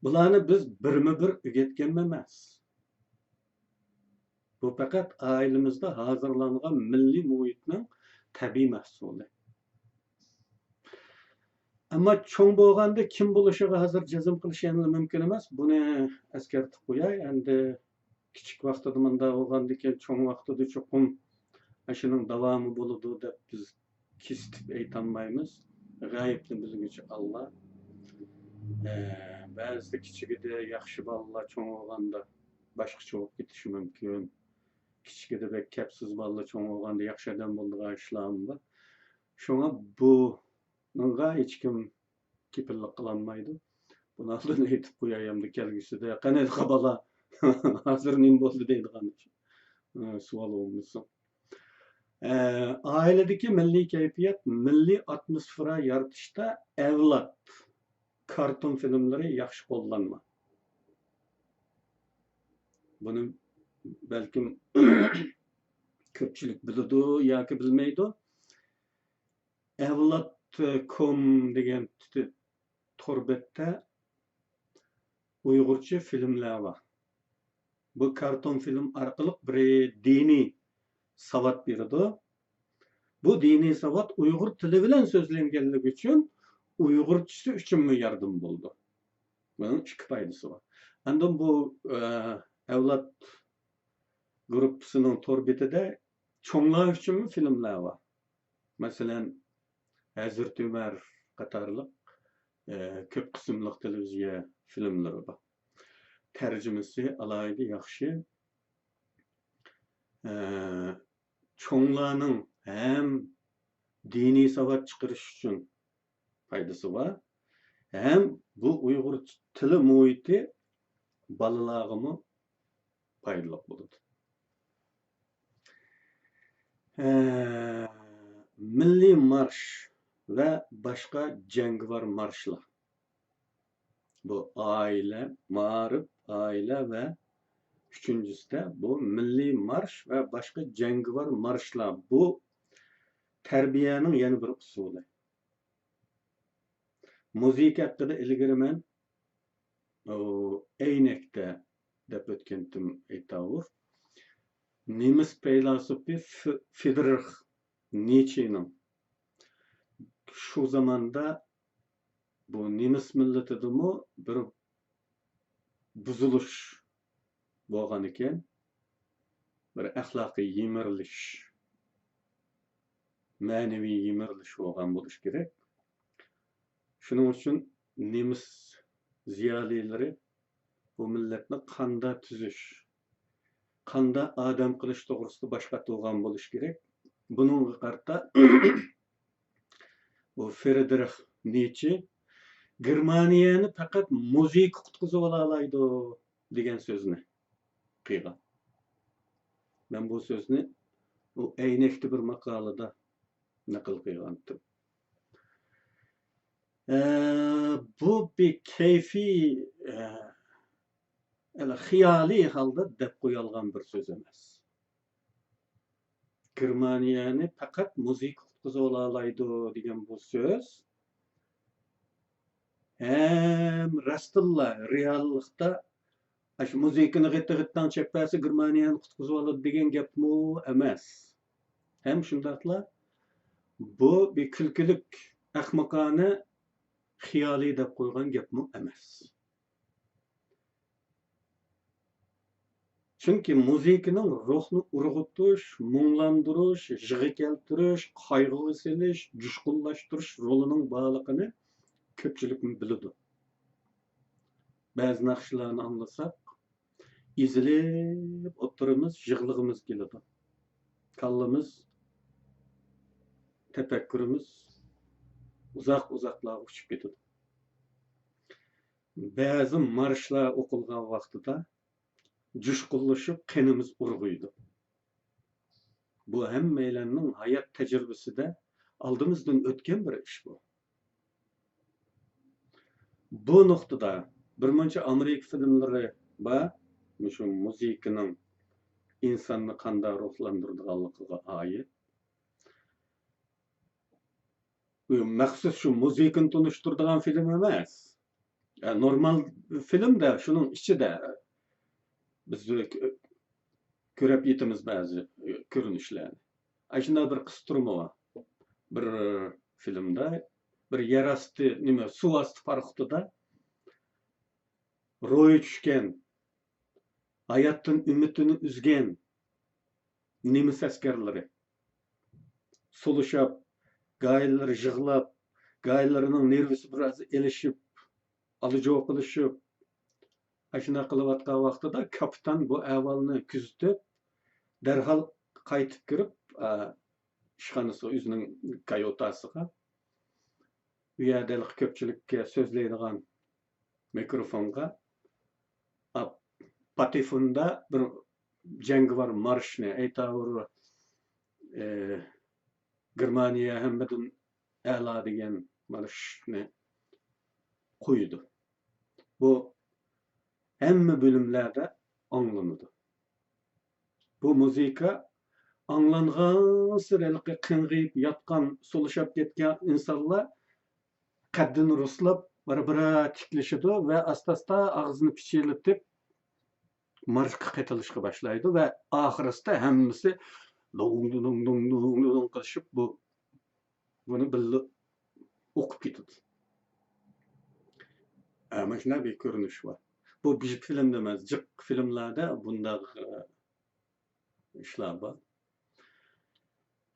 بۇلارنى بىز بىرمۇ بىر ئۆگەتكەنمۇ ئەمەس. بۇ پەقەت ئائىلىمىزدە ھازىرلانغان مىللىي مۇھىتنىڭ تەبىئىي مەھسۇلى. ئەمما چوڭ بولغاندا كىم بولۇشىغا ھازىر جەزم قىلىش يەنىلا مۇمكىن ئەمەس. بۇنى ئەسكەرتىپ قوياي. ئەمدى كىچىك ۋاقتىدا مۇنداق بولغاندىكىن، چوڭ ۋاقتىدا چوقۇم ئاشۇنىڭ داۋامى بولىدۇ دەپ بىز كېسىتىپ ئېيتالمايمىز. غەيىبنى بىلگۈچى ئاللا. ئە، بەزىدە كىچىكىدە ياخشى بالىلار چوڭ بولغاندا باشقىچە بولۇپ كېتىشى مۇمكىن. كىچىكىدە بەك كەپسىز بالىلار چوڭ بولغاندا ياخشى ئادەم بولىدىغان ئىشلارمۇ بار. شۇڭا بۇنىڭغا ھېچكىم كېپىللىك قىلالمايدۇ. بۇنىڭدىن ئېيتىپ قوياي ئەمدى كەلگۈسىدە، قېنى بالا، ھازىر نېمە بولدى دەيدىغان، ئە، سوئال بولمىسۇن. ئە، ئائىلىدىكى مىللىي كەيپىيات، مىللىي ئاتموسفېرا يارىتىشتا ئەۋلاد كارتون فىلىملىرى ياخشى قوللانما. بۇنى بەلكىم كۆپچىلىك بىلىدۇ ياكى بىلمەيدۇ. ئەۋلاد كوم دېگەن تور بەتتە ئۇيغۇرچە فىلىملەر بار. بۇ كارتون فىلىم ئارقىلىق بىرى دىنىي ساۋات بېرىدۇ. بۇ دىنىي ساۋات ئۇيغۇر تىلى بىلەن سۆزلەنگەنلىكى ئۈچۈن ئۇيغۇرچىسى ئۈچۈنمۇ ياردىمى بولىدۇ. بۇنىڭ ئىككى پايدىسى بار. ئاندىن بۇ، ئە، ئەۋلاد گۇرۇپپىسىنىڭ تور بېتىدە چوڭلار ئۈچۈنمۇ فىلىملەر بار. مەسىلەن، ھەزرىتى ئۆمەر قاتارلىق، ئە، كۆپ قىسىملىق تېلېۋىزىيە فىلىملىرى بار. تەرجىمىسى ئالاھىدە ياخشى. ئە، چوڭلارنىڭ ھەم دىنىي ساۋات چىقىرىش ئۈچۈن پايدىسى بار، ھەم بۇ ئۇيغۇر تىلى مۇھىتى بالىلارغىمۇ پايدىلىق بولىدۇ. ئە، مىللىي مارش ۋە باشقا جەڭگىۋار مارشلار. بۇ ئائىلە، مائارىپ، ئائىلە ۋە ئۈچىنچىسىدە بۇ مىللىي مارش ۋە باشقا جەڭگىۋار مارشلار. بۇ تەربىيەنىڭ يەنە بىر ئۇسۇلى. مۇزىكا ھەققىدە ئىلگىرى مەن، ئو، ئەينەكتە دەپ ئۆتكەنتىم ئېيتاۋۇر. نېمىس پەيلاسوپى ف-، فېدېرىخ نىچېنىڭ شۇ زاماندا بۇ نېمىس مىللىتىدىمۇ بىر بۇزۇلۇش بولغانىكەن، بىر ئەخلاقىي يىمىرىلىش، مەنىۋى يىمىرىلىش بولغان بولۇشى كېرەك. شۇنىڭ ئۈچۈن نېمىس زىيالىيلىرى بۇ مىللەتنى قاندا تۈزۈش، قانداق ئادەم قىلىش توغرىسىدا باش قاتۇرغان بولۇشى كېرەك. بۇنىڭغا قارىتا بۇ فېدېرىخ نىتشې «گېرمانىيەنى پەقەت مۇزىكا قۇتقۇزۇۋالالايدۇ» دېگەن سۆزنى قىلغان. مەن بۇ سۆزنى ئۇ ئەينەكتە بىر ماقالىدا نەقىل قىلغانتىم. ئە، بۇ بىر كەيپىي، ئە، خىيالىي ھالدا دەپ قويالغان بىر سۆز ئەمەس. گېرمانىيەنى پەقەت مۇزىكا قۇتقۇزۇۋالالايدۇ دېگەن بۇ سۆز ھەم راستتىنلا رېئاللىقتا ئاشۇ مۇزىكىنى غىتتە-غىتتاڭ چېلىپ بەرسە گېرمانىيەنى قۇتقۇزۇۋالىدۇ دېگەن گەپمۇ ئەمەس. ھەم شۇنداقلا بۇ بىر كۈلكىلىك، ئەخمىقانە، خىيالىي دەپ قويغان گەپمۇ ئەمەس. چۈنكى مۇزىكىنىڭ روھنى ئۇرغۇتۇش، مۇڭلاندۇرۇش، يىغا كەلتۈرۈش، قايغۇغا سېلىش، جۇشقۇنلاشتۇرۇش رولىنىڭ بارلىقىنى كۆپچىلىكمۇ بىلىدۇ. بەزى ناخشىلارنى ئاڭلىساق، ئېزىلىپ ئولتۇرىمىز، يىغلىغۇمىز كېلىدۇ. كاللىمىز، تەپەككۇرىمىز ئۇزاق-ئۇزاقلارغا ئۇچۇپ كېتىدۇ. بەزى مارشلار ئوقۇلغان ۋاقتىدا جۇشقۇنلىشىپ قېنىمىز ئۇرغۇيدۇ. بۇ ھەممەيلەننىڭ ھايات تەجرىبىسىدە ئالدىمىزدىن ئۆتكەن بىر ئىش بۇ. بۇ نۇقتىدا بىر مۇنچە ئامېرىكا فىلىملىرى بار، مۇشۇ مۇزىكىنىڭ ئىنساننى قانداق روھلاندۇرىدىغانلىقىغا ئائىت. مەخسۇس شۇ مۇزىكىنى تونۇشتۇرىدىغان فىلىم ئەمەس. ئە، نورمال فىلىمدە شۇنىڭ ئىچىدە بىز كۆرۈپ يېتىمىز بەزى كۆرۈنۈشلەرنى. ئاشۇنداق بىر قىستۇرما بار. بىر فىلىمدا بىر يەر ئاستى، نېمە، سۇ ئاستى پاراخوتىدا روھى چۈشكەن، ھاياتتىن ئۈمىدىنى ئۈزگەن نېمىس ئەسكەرلىرى سولىشىپ، گاھىلىرى يىغلاپ، گاھىلىرىنىڭ نېرۋىسى بىر ئاز ئېلىشىپ، ئالىجو قىلىشىپ، ئاشۇنداق قىلىۋاتقان ۋاقتىدا كاپىتان بۇ ئەھۋالنى كۆزىتىپ، دەرھال قايتىپ كىرىپ، ئە، ئىشخانىسىغا، ئۆزىنىڭ كايوتاسىغا، ئۇ يەردە ھېلىقى كۆپچىلىككە سۆزلەيدىغان مىكروفونغا، ئا، پاتېفوندا بىر جەڭگىۋار مارشنى، ئەيتاۋۇر، ئى، گېرمانىيە ھەممىدىن ئەلا دېگەن مارشنى قويىدۇ. بۇ ھەممە بۆلۈملەردە ئاڭلىنىدۇ. بۇ مۇزىكا ئاڭلانغانسېرى ھېلىقى قىڭغىيىپ ياتقان، سولىشاپ كەتكەن ئىنسانلار قەددىنى رۇسلاپ، بىر-بىرى تىكلىشىدۇ ۋە ئاستا-ئاستا ئاغزىنى پىچىرلىتىپ، مارشقا قېتىلىشقا باشلايدۇ ۋە ئاخىرسىدا ھەممىسى دۇڭ، دۇڭ، دۇڭ، دۇڭ، دۇڭ قىلىشىپ، بۇ، بۇنى بىللە ئوقۇپ كېتىدۇ. ئە، مانا شۇنداق بىر كۆرۈنۈش بار. بۇ بىر فىلىمدا ئەمەس، جىق فىلىملاردا بۇنداق، ئە، ئىشلار بار.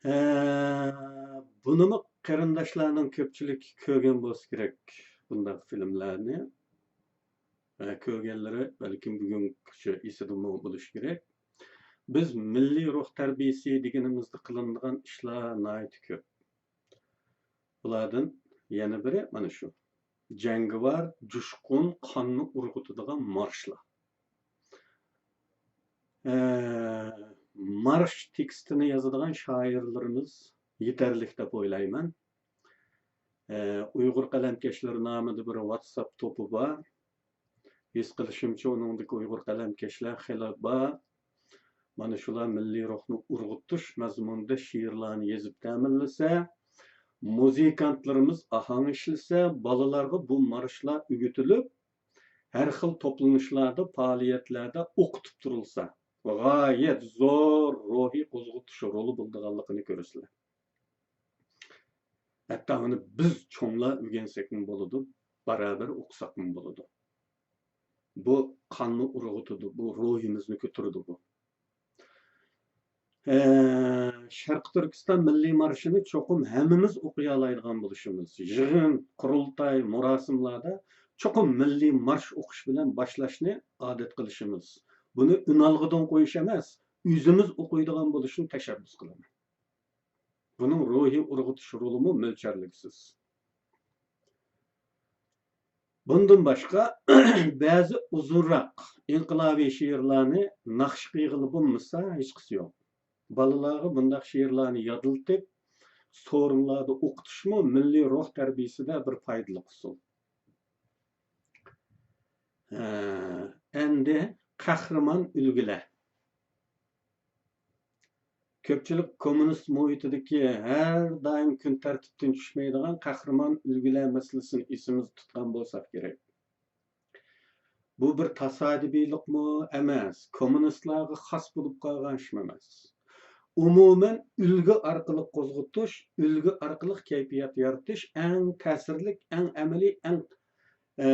ھە، بۇنىمۇ قېرىنداشلارنىڭ كۆپچىلىكى كۆرگەن بولسا كېرەك بۇنداق فىلىملارنى. ھە، كۆرگەنلىرى بەلكىم بۈگۈنگىچە ئېسىدىمۇ بولۇشى كېرەك. بىز مىللىي روھ تەربىيىسى دېگىنىمىزدە قىلىنىدىغان ئىشلار ناھايىتى كۆپ. بۇلاردىن يەنە بىرى مانا شۇ. جەڭگىۋار، جۇشقۇن، قاننى ئۇرغۇتىدىغان مارشلار. ئە، مارش تېكىستىنى يازىدىغان شائىرلىرىمىز يېتەرلىك دەپ ئويلايمەن. ئە، ئۇيغۇر قەلەمكەشلىرى نامىدا بىر ۋاتساپ توپى بار. ھېس قىلىشىمچە، ئۇنىڭدىكى ئۇيغۇر قەلەمكەشلەر خېلى بار. مانا شۇلار مىللىي روھنى ئۇرغۇتۇش مەزمۇنىدا شېئىرلارنى يېزىپ تەمىنلىسە، مۇزىكانتلىرىمىز ئاھاڭ ئىشلىسە، بالىلارغا بۇ مارشلار ئۆگىتىلىپ، ھەر خىل توپلىنىشلاردا، پائالىيەتلەردە ئوقۇتۇپ تۇرۇلسا، غايەت زور روھىي قوزغىتىش رولى بولىدىغانلىقىنى كۆرىسىلەر. ھەتتا ئۇنى بىز چوڭلار ئۆگەنسەكمۇ بولىدۇ، بارابەر ئوقۇساقمۇ بولىدۇ. بۇ قاننى ئۇرغۇتىدۇ، بۇ روھىمىزنى كۆتۈرىدۇ بۇ. ئە، شەرقىي تۈركىستان مىللىي مارشىنى چوقۇم ھەممىمىز ئوقۇيالايدىغان بولۇشىمىز، يىغىن، قۇرۇلتاي، مۇراسىملاردا چوقۇم مىللىي مارش ئوقۇش بىلەن باشلاشنى ئادەت قىلىشىمىز، بۇنى ئۈنئالغۇدىن قويۇش ئەمەس، ئۆزىمىز ئوقۇيدىغان بولۇشنى تەشەببۇس قىلىمەن. بۇنىڭ روھىي ئۇرغۇتۇش رولىمۇ مۆلچەرلىگۈسىز. بۇندىن باشقا، بەزى ئۇزۇنراق ئىنقىلابىي شېئىرلارنى ناخشا قىلغىلى بولمىسا، ھېچقىسى يوق. بالىلارغا بۇنداق شېئىرلارنى يادلىتىپ، سورۇنلاردا ئوقۇتۇشمۇ مىللىي روھ تەربىيىسىدە بىر پايدىلىق ئۇسۇل. ھە، ئەمدى قەھرىمان ئۈلگىلەر. كۆپچىلىك كوممۇنىست مۇھىتىدىكى ھەر دائىم كۈن تەرتىپتىن چۈشمەيدىغان قەھرىمان ئۈلگىلەر مەسىلىسىنى ئېسىمىزدە تۇتقان بولساق كېرەك. بۇ بىر تاسادىپىيلىقمۇ ئەمەس، كوممۇنىستلارغا خاس بولۇپ قالغان ئىشمۇ ئەمەس. ئومۇمەن، ئۈلگە ئارقىلىق قوزغىتىش، ئۈلگە ئارقىلىق كەيپىيات يارىتىش ئەڭ تەسىرلىك، ئەڭ ئەمەلىي، ئەڭ، ئە،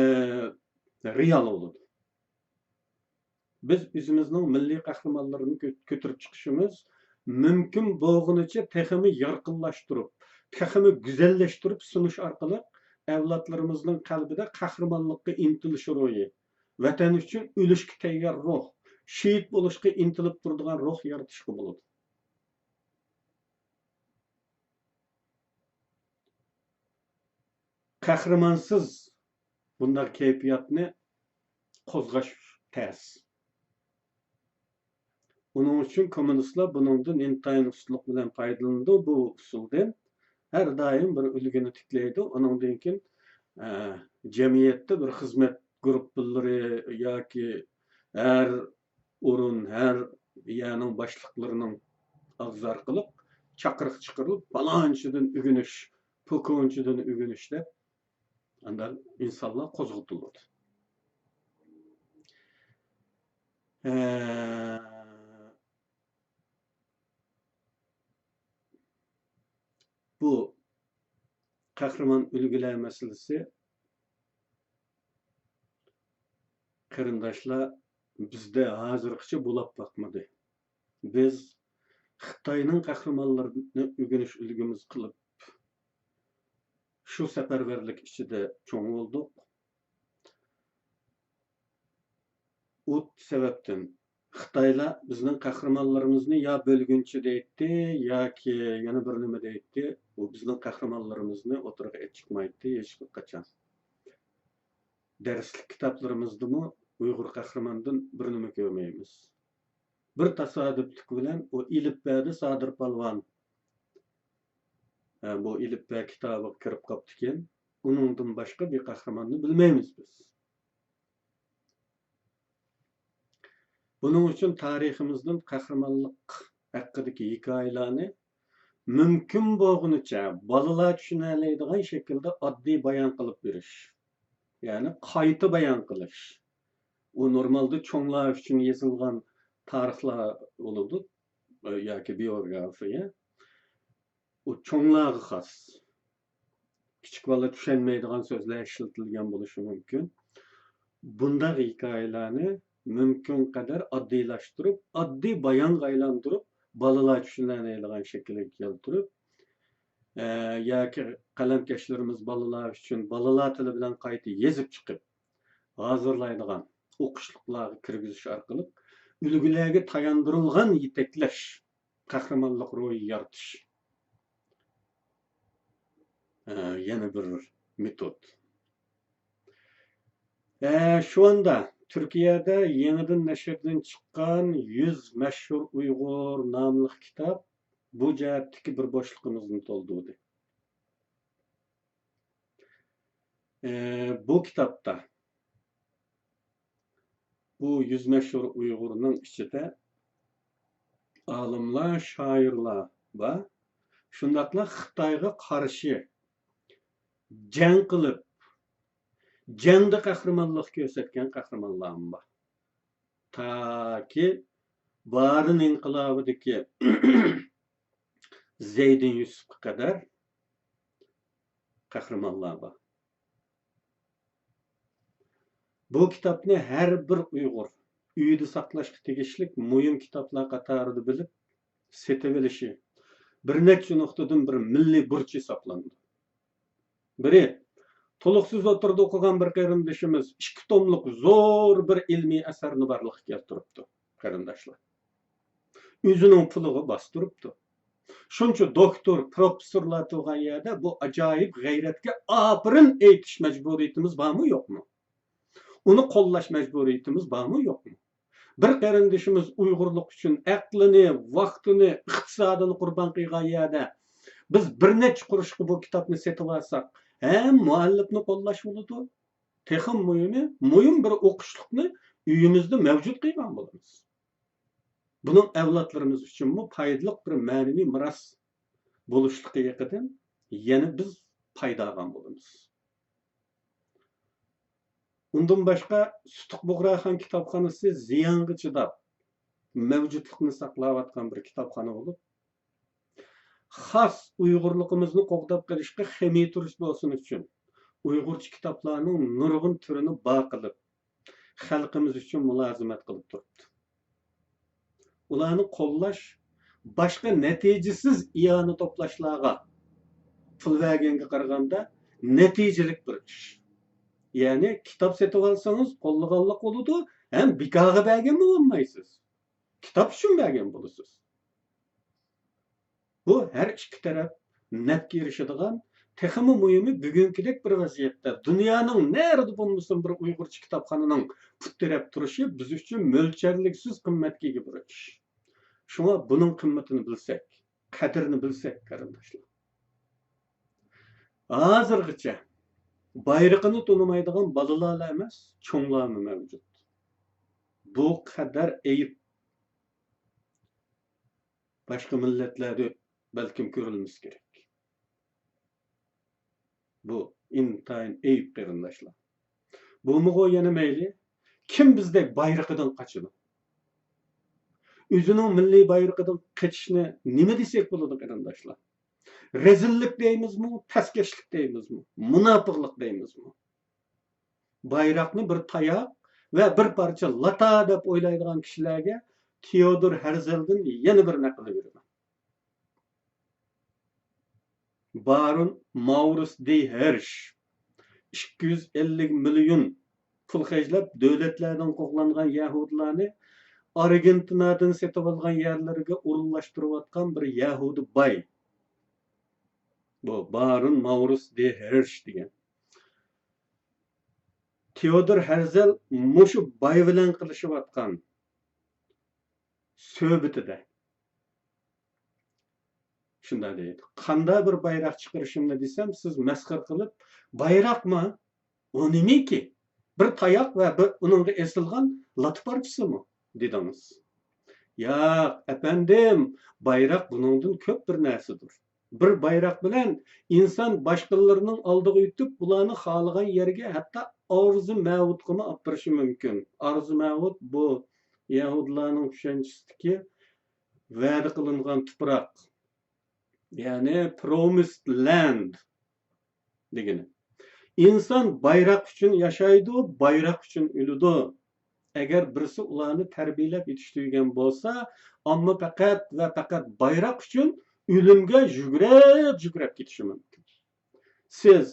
رېئال بولىدۇ. بىز ئۆزىمىزنىڭ مىللىي قەھرىمانلىرىنى كۆ-، كۆتۈرۈپ چىقىشىمىز، مۇمكىن بولغىنىچە تېخىمۇ يارقىنلاشتۇرۇپ، تېخىمۇ گۈزەللەشتۈرۈپ سۇنۇش ئارقىلىق ئەۋلادلىرىمىزنىڭ قەلبىدە قەھرىمانلىققا ئىنتىلىش روھى، ۋەتەن ئۈچۈن ئۆلۈشكە تەييار روھ، شېھىت بولۇشقا ئىنتىلىپ تۇرىدىغان روھ يارىتىشقا بولىدۇ. قەھرىمانسىز بۇنداق كەيپىياتنى قوزغاش تەس. ئۇنىڭ ئۈچۈن كوممۇنىستلار بۇنىڭدىن ئىنتايىن ئۇستىلىق بىلەن پايدىلىنىدۇ، بۇ ئۇسۇلدىن. ھەر دائىم بىر ئۈلگىنى تىكلەيدۇ، ئۇنىڭدىن كېيىن، ئە، جەمئىيەتتە بىر خىزمەت گۇرۇپپىلىرى ياكى ھەر ئورۇن، ھەر يەرنىڭ باشلىقلىرىنىڭ ئاغزى ئارقىلىق چاقىرىق چىقىرىلىپ، پالانچىدىن ئۆگىنىش، پوكۇنچىدىن ئۆگىنىش دەپ، ئاندىن ئىنسانلار قوزغىتىلىدۇ. ئە، بۇ قەھرىمان ئۈلگىلەر مەسىلىسى، قېرىنداشلار، بىزدە ھازىرغىچە بولاپ باقمىدى. بىز خىتاينىڭ قەھرىمانلىرىنى ئۆگىنىش ئۈلگىمىز قىلىپ، شۇ سەپەرۋەرلىك ئىچىدە چوڭ بولدۇق. ئۇ سەۋەبتىن خىتايلار بىزنىڭ قەھرىمانلىرىمىزنى يا بۆلگۈنچى دەيتتى، ياكى يەنە بىر نېمە دەيتتى. ئۇ بىزنىڭ قەھرىمانلىرىمىزنى ئوتتۇرىغا ئېلىپ چىقمايتتى ھېچ قاچان. دەرسلىك كىتابلىرىمىزدىمۇ ئۇيغۇر قەھرىمانىدىن بىر نېمە كۆرمەيمىز. بىر تاسادىپلىق بىلەن ئۇ ئېلىپبەدە سادىر پالۋان، ھە، بۇ ئېلىپبە كىتابىغا كىرىپ قاپتىكەن. ئۇنىڭدىن باشقا بىر قەھرىماننى بىلمەيمىز بىز. بۇنىڭ ئۈچۈن تارىخىمىزدىن قەھرىمانلىق ھەققىدىكى ھېكايىلەرنى مۇمكىن بولغىنىچە بالىلار چۈشىنەلەيدىغان شەكىلدە ئاددىي بايان قىلىپ بېرىش، يەنى قايتا بايان قىلىش. ئۇ نورمالدا چوڭلار ئۈچۈن يېزىلغان تارىخلار بولىدۇ، ياكى بىيوگرافىيە. ئۇ چوڭلارغا خاس. كىچىك بالا چۈشەنمەيدىغان سۆزلەر ئىشلىتىلگەن بولۇشى مۇمكىن. بۇنداق ھېكايىلەرنى مۇمكىن قەدەر ئاددىيلاشتۇرۇپ، ئاددىي بايانغا ئايلاندۇرۇپ، بالىلار چۈشىنەلەيدىغان شەكىلگە كەلتۈرۈپ، ئە، ياكى قەلەمكەشلىرىمىز بالىلار ئۈچۈن بالىلار تىلى بىلەن قايتا يېزىپ چىقىپ، ھازىرلايدىغان ئوقۇشلۇقلارغا كىرگۈزۈش ئارقىلىق ئۈلگىلەرگە تاياندۇرۇلغان يېتەكلەش، قەھرىمانلىق روھى يارىتىش، ئە، يەنە بىر مېتود. ئە، شۇ ئاندا تۈركىيەدە يېڭىدىن نەشردىن چىققان يۈز مەشھۇر ئۇيغۇر ناملىق كىتاب بۇ جەھەتتىكى بىر بوشلۇقىمىزنى تولدۇردى. ئى، بۇ كىتابتا بۇ يۈز مەشھۇر ئۇيغۇرنىڭ ئىچىدە ئالىملار، شائىرلار بار. شۇنداقلا خىتايغا قارشى جەڭ قىلىپ، جەڭدە قەھرىمانلىق كۆرسەتكەن قەھرىمانلارمۇ بار. تاكى بارىن ئىنقىلابىدىكى زەيدىن يۈسۈپكە قەدەر قەھرىمانلار بار. بۇ كىتابنى ھەر بىر ئۇيغۇر ئۆيىدە ساقلاشقا تېگىشلىك مۇھىم كىتابلار قاتارىدا بىلىپ سېتىۋېلىشى بىر نەچچە نۇقتىدىن بىر مىللىي بۇرچ ھېسابلىنىدۇ. بىرى، تولۇقسىز ئوتتۇرىدا ئوقۇغان بىر قېرىندىشىمىز ئىككى توملۇق زور بىر ئىلمىي ئەسەرنى بارلىققا كەلتۈرۈپتۇ. قېرىنداشلار. ئۆزىنىڭ پۇلىغا باستۇرۇپتۇ. شۇنچە دوكتور، پروفېسسورلار تۇرغان يەردە بۇ ئاجايىپ غەيرەتكە ئاپىرىن ئېيتىش مەجبۇرىيىتىمىز بارمۇ، يوقمۇ؟ ئۇنى قوللاش مەجبۇرىيىتىمىز بارمۇ، يوقمۇ؟ بىر قېرىندىشىمىز ئۇيغۇرلۇق ئۈچۈن ئەقلىنى، ۋاقتىنى، ئىقتىسادىنى قۇربان قىلغان يەردە بىز بىر نەچچە قۇرۇشقا بۇ كىتابنى سېتىۋالساق، ھەم مۇئەللىپنى قوللاش بولىدۇ، تېخىمۇ مۇھىمى، مۇھىم بىر ئوقۇشلۇقنى ئۆيىمىزدە مەۋجۇت قىلغان بولىمىز. بۇنىڭ ئەۋلادلىرىمىز ئۈچۈنمۇ پايدىلىق بىر مەنىۋى مىراس بولۇشلۇقى ھەققىدىن يەنە بىز پايدا ئالغان بولىمىز. ئۇندىن باشقا، سۇتۇق بۇغراخان كىتابخانىسى زىيانغا چىداپ، مەۋجۇتلۇقنى ساقلاۋاتقان بىر كىتابخانا بولۇپ، خاس ئۇيغۇرلۇقىمىزنى قوغداپ قېلىشقا خېمىي تۇرۇش بولسۇن ئۈچۈن، ئۇيغۇرچە كىتابلارنىڭ نۇرغۇن تۈرىنى بار قىلىپ، خەلقىمىز ئۈچۈن مۇلازىمەت قىلىپ تۇرۇپتۇ. ئۇلارنى قوللاش باشقا نەتىجىسىز ئىئانە توپلاشلارغا پۇل بەرگەنگە قارىغاندا نەتىجىلىك بىر ئىش. يەنى كىتاب سېتىۋالسىڭىز قوللىغانلىق بولىدۇ، ھەم بىكارغا بەرگەنمۇ بولمايسىز. كىتاب ئۈچۈن بەرگەن بولىسىز. بۇ ھەر ئىككى تەرەپ نەپكە ئېرىشىدىغان، تېخىمۇ مۇھىمى، بۈگۈنكىدەك بىر ۋەزىيەتتە دۇنيانىڭ نەرىدە بولمىسۇن بىر ئۇيغۇرچە كىتابخانىنىڭ پۇت تىرەپ تۇرۇشى بىز ئۈچۈن مۆلچەرلىكسىز قىممەتكە ئىگە بىر ئىش. شۇڭا بۇنىڭ قىممىتىنى بىلسەك، قەدرىنى بىلسەك، قېرىنداشلار. ھازىرغىچە بايرىقىنى تونۇمايدىغان بالىلارلا ئەمەس، چوڭلارمۇ مەۋجۇت. بۇ قەدەر ئەيىب باشقا مىللەتلەردە بەلكىم كۆرۈلمىسە كېرەك. بۇ ئىنتايىن ئەيىب، قېرىنداشلار. بۇمىغۇ يەنە مەيلى، كىم بىزدەك بايرىقىدىن قاچىدۇ؟ ئۆزىنىڭ مىللىي بايرىقىدىن قېچىشنى نېمە دېسەك بولىدۇ، قېرىنداشلار؟ رەزىللىك دەيمىزمۇ، پەسكەشلىك دەيمىزمۇ، مۇناپىقلىق دەيمىزمۇ؟ بايراقنى بىر تاياق ۋە بىر پارچە لاتا دەپ ئويلايدىغان كىشىلەرگە تېئودور ھەرزەلدىن يەنە بىر نەقىل بېرىمەن. بارون ماۋرىس دې ھېرش، ئىككى يۈز ئەللىك مىليون پۇل خەجلەپ، دۆلەتلەردىن قوغلانغان يەھۇدىيلارنى ئارگېنتىنادىن سېتىۋالغان يەرلىرىگە ئورۇنلاشتۇرۇۋاتقان بىر يەھۇدىي باي. بۇ بارون ماۋرىس دې ھېرش دېگەن. تېئودور ھەرزەل مۇشۇ باي بىلەن قىلىشىۋاتقان سۆھبىتىدە شۇنداق دەيدۇ: «قانداق بىر بايراق چىقىرىشىمنى دېسەم، سىز مەسخىرە قىلىپ، ‹بايراقمۇ؟ ئۇ نېمىكى؟ بىر تاياق ۋە بىر ئۇنىڭغا ئېسىلغان لاتا پارچىسىمۇ؟› دېدىڭىز.» ياق، ئەپەندىم، بايراق بۇنىڭدىن كۆپ بىر نەرسىدۇر. بىر بايراق بىلەن ئىنسان باشقىلىرىنىڭ ئالدىغا ئۆتۈپ، ئۇلارنى خالىغان يەرگە، ھەتتا ئارزۇ مەۋۇتقىمۇ ئاپىرىشى مۇمكىن. ئارزۇ مەۋۇت بۇ يەھۇدىيلارنىڭ چۈشەنچىسىدىكى ۋەدە قىلىنغان تۇپراق، يەنى پرومىسد لەند دېگىنى. ئىنسان بايراق ئۈچۈن ياشايدۇ، بايراق ئۈچۈن ئۆلىدۇ. ئەگەر بىرسى ئۇلارنى تەربىيەلەپ يېتىشتۈرگەن بولسا، ئامما پەقەت ۋە پەقەت بايراق ئۈچۈن ئۆلۈمگە يۈگرەپ، يۈگرەپ كېتىشى مۇمكىن. سىز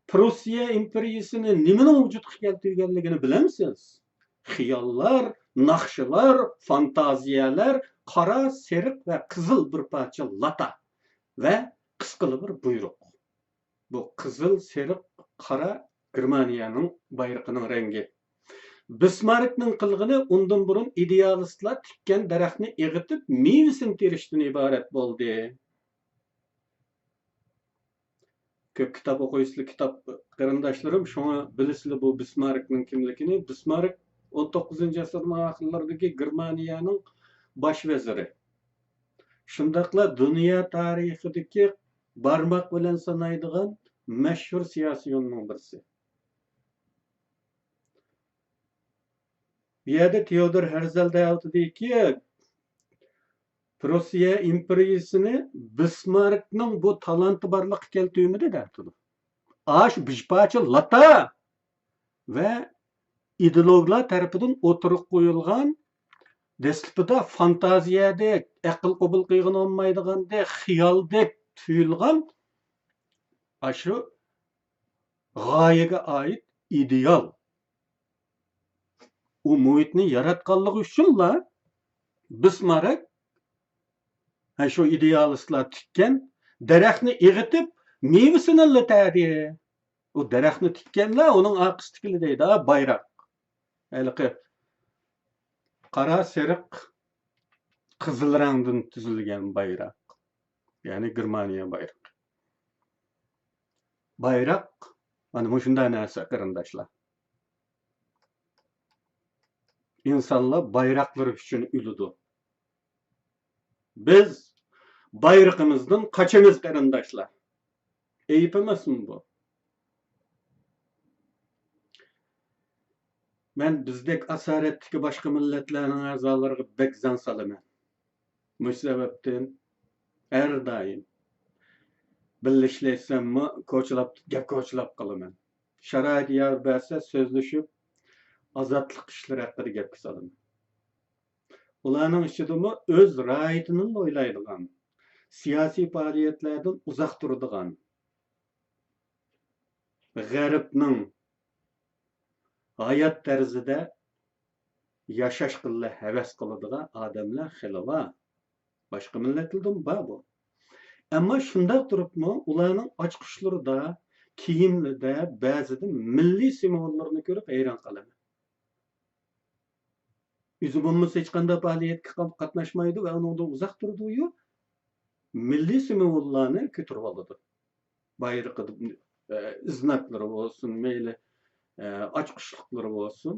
پروسىيە ئىمپېرىيىسىنى نېمىنىڭ ۋۇجۇدقا كەلتۈرگەنلىكىنى بىلەمسىز؟ خىياللار، ناخشىلار، فانتازىيەلەر، قارا، سېرىق ۋە قىزىل بىر پارچە لاتا ۋە قىسقىلا بىر بۇيرۇق. بۇ قىزىل، سېرىق، قارا گېرمانىيەنىڭ بايرىقىنىڭ رەڭگى. بىسماركنىڭ قىلغىنى ئۇندىن بۇرۇن ئىدېئالىستلار تىككەن دەرەخنى ئېغىتىپ، مېۋىسىنى تېرىشتىن ئىبارەت بولدى. كۆپ كىتاب ئوقۇيسىلەر، كىتاب قېرىنداشلىرىم، شۇڭا بىلىسىلەر بۇ بىسماركنىڭ كىملىكىنى. بىسمارك ئون توققۇزىنچى ئەسىرنىڭ ئاخىرلىرىدىكى گېرمانىيەنىڭ باش ۋەزىرى. شۇنداقلا دۇنيا تارىخىدىكى بارماق بىلەن سانايدىغان مەشھۇر سىياسىيوننىڭ بىرسى. بۇ يەردە تېئودور ھەرزەل دەۋاتىدۇكى، پروسىيە ئىمپېرىيىسىنى بىسماركنىڭ بۇ تالانتى بارلىققا كەلتۈرمىدى دەۋاتىدۇ. ئاشۇ بىر پارچە لاتا ۋە ئىدېئولوگلار تەرىپىدىن ئوتتۇرىغا قويۇلغان، دەسلىپىدە فانتازىيەدەك، ئەقىل قوبۇل قىلغىلى بولمايدىغاندەك، خىيالدەك تۇيۇلغان ئاشۇ غايىگە ئائىت ئىدېئال. ئۇ مۇھىتنى ياراتقانلىقى ئۈچۈنلا بىسمارك، ھە، شۇ ئىدېئالىستلار تىككەن دەرەخنى ئېغىتىپ، مېۋىسىنىلا تەدى. ئۇ دەرەخنى تىككەنلەر ئۇنىڭ ئارقىسىدىكىلەر دەيدۇ، بايراق. ھېلىقى قارا، سېرىق، قىزىل رەڭدىن تۈزۈلگەن بايراق. يەنى گېرمانىيە بايرىقى. بايراق، مانا مۇشۇنداق نەرسە، قېرىنداشلار. ئىنسانلار بايراقلىرى ئۈچۈن ئۆلىدۇ. بىز بايرىقىمىزدىن قاچىمىز، قېرىنداشلار. ئەيىب ئەمەسمۇ بۇ؟ مەن بىزدەك ئاسارەتتىكى باشقا مىللەتلەرنىڭ ئەزالىرىغا بەك زەڭ سالىمەن. مۇشۇ سەۋەبتىن ھەر دائىم بىللە ئىشلەيسەنمۇ، كوچىلاپ، گەپ كوچىلاپ قالىمەن. شارائىت يار بەرسە، سۆزلىشىپ، ئازادلىق ئىشلىرى ھەققىدە گەپكە سالىمەن. ئۇلارنىڭ ئىچىدىمۇ ئۆز راھىتىنىلا ئويلايدىغان، سىياسىي پائالىيەتلەردىن ئۇزاق تۇرىدىغان، غەربنىڭ ھايات تەرزىدە ياشاشقىلا ھەۋەس قىلىدىغان ئادەملەر خېلى بار. باشقا مىللەتلەردىمۇ بار بۇ. ئەمما شۇنداق تۇرۇپمۇ ئۇلارنىڭ ئاچقۇچلىرىدا، كىيىملىرىدە بەزىدە مىللىي سىمۋوللارنى كۆرۈپ ھەيران قالىمەن. ئۆزى بولمىسا ھېچقانداق پائالىيەتكە قا-، قاتناشمايدۇ ۋە ئۇنىڭدىن ئۇزاق تۇرىدۇ. مىللىي سىمۋوللارنى كۆتۈرۈۋالىدۇ. بايرىقىدا، ئە، ئىزناكلىرى بولسۇن، مەيلى، ئە، ئاچقۇچلۇقلىرى بولسۇن.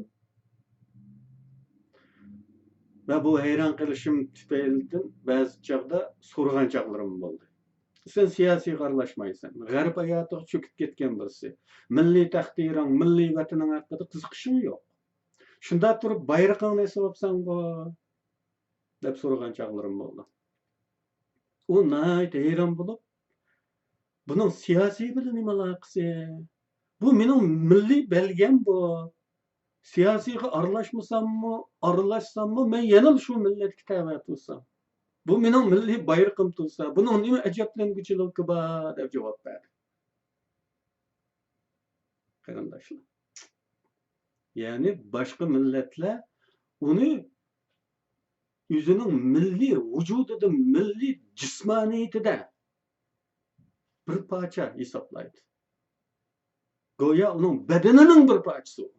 ۋە بۇ ھەيران قېلىشىم تۈپەيلىدىن بەزى چاغدا سورىغان چاغلىرىم بولدى. سەن سىياسىيغا ئارىلاشمايسەن، غەرب ھاياتىغا چۆكۈپ كەتكەن بىرسى. مىللىي تەقدىرىڭ، مىللىي ۋەتىنىڭ ھەققىدە قىزىقىشىڭ يوق. شۇنداق تۇرۇپ بايرىقىڭنى ئېسىۋاپسەنغۇ؟ دەپ سورىغان چاغلىرىم بولدى. ئۇ ناھايىتى ھەيران بولۇپ، بۇنىڭ سىياسىي بىلەن نېمە ئالاقىسى؟ بۇ مېنىڭ مىللىي بەلگەم بۇ. سىياسىيغا ئارىلاشمىساممۇ، ئارىلاشساممۇ، مەن يەنىلا شۇ مىللەتكە تەۋە تۇرسام. بۇ مېنىڭ مىللىي بايرىقىم تۇرسا، بۇنىڭ نېمە ئەجەبلەنگۈچىلىكى بار؟ دەپ جاۋاب بەردى. قېرىنداشلار. يەنى باشقا مىللەتلەر ئۇنى ئۆزىنىڭ مىللىي ۋۇجۇدىدا، مىللىي جىسمانىيىتىدە بىر پارچە ھېسابلايدۇ. گويا ئۇنىڭ بەدىنىنىڭ بىر پارچىسى ئۇ.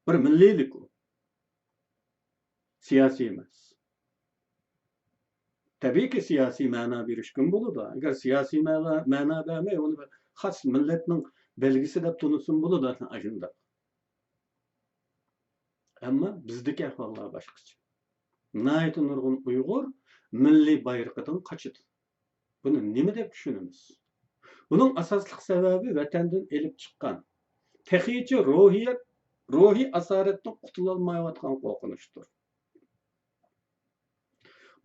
بىر مىللىيلىك ئۇ. سىياسىي ئەمەس. تەبىئىيكى، سىياسىي مەنا بېرىشكىمۇ بولىدۇ. ئەگەر سىياسىي مەنا، مەنا بەرمەي، ئۇنى بىر خاس مىللەتنىڭ بەلگىسى دەپ تونۇسىمۇ بولىدۇ، ئاشۇنداق. ئەمما بىزدىكى ئەھۋاللار باشقىچە. ناھايىتى نۇرغۇن ئۇيغۇر مىللىي بايرىقىدىن قاچىدۇ. بۇنى نېمە دەپ چۈشىنىمىز؟ بۇنىڭ ئاساسلىق سەۋەبى ۋەتەندىن ئېلىپ چىققان، تېخىچە روھىيەت، روھىي ئاسارەتتىن قۇتۇلالمايۋاتقان قورقۇنچتۇر.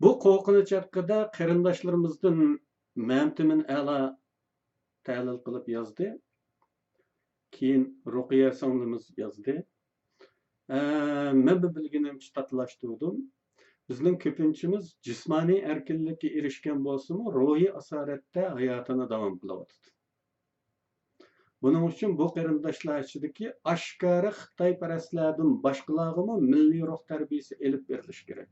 بۇ قورقۇنچ ھەققىدە قېرىنداشلىرىمىزدىن مەمتىمىن ئەلا تەھلىل قىلىپ يازدى. كېيىن رۇقىيە سىڭلىمىز يازدى. مەنمۇ بىلگىنىمچە تاتىلاشتۇردۇم. بىزنىڭ كۆپىنچىمىز جىسمانىي ئەركىنلىككە ئېرىشكەن بولسىمۇ، روھىي ئاسارەتتە ھاياتىنى داۋام قىلىۋاتىدۇ. بۇنىڭ ئۈچۈن بۇ قېرىنداشلار ئىچىدىكى ئاشكارا خىتايپەرەسلەردىن باشقىلارغىمۇ مىللىي روھ تەربىيىسى ئېلىپ بېرىلىشى كېرەك.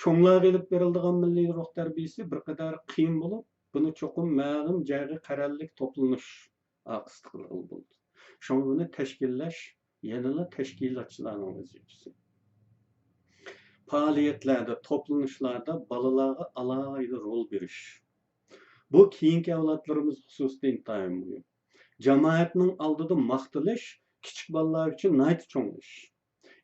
چوڭلارغا ئېلىپ بېرىلىدىغان مىللىي روھ تەربىيىسى بىر قەدەر قىيىن بولۇپ، بۇنى چوقۇم مەلۇم جايغا قەرەللىك توپلىنىش ئارقىسىدا قىلغىلى بولىدۇ. شۇڭا بۇنى تەشكىللەش يەنىلا تەشكىلاتچىلارنىڭ ۋەزىپىسى. پائالىيەتلەردە، توپلىنىشلاردا بالىلارغا ئالاھىدە رول بېرىش. بۇ كېيىنكى ئەۋلادلىرىمىز خۇسۇسىدا ئىنتايىن مۇھىم. جامائەتنىڭ ئالدىدا ماختىلىش كىچىك بالىلار ئۈچۈن ناھايىتى چوڭ ئىش.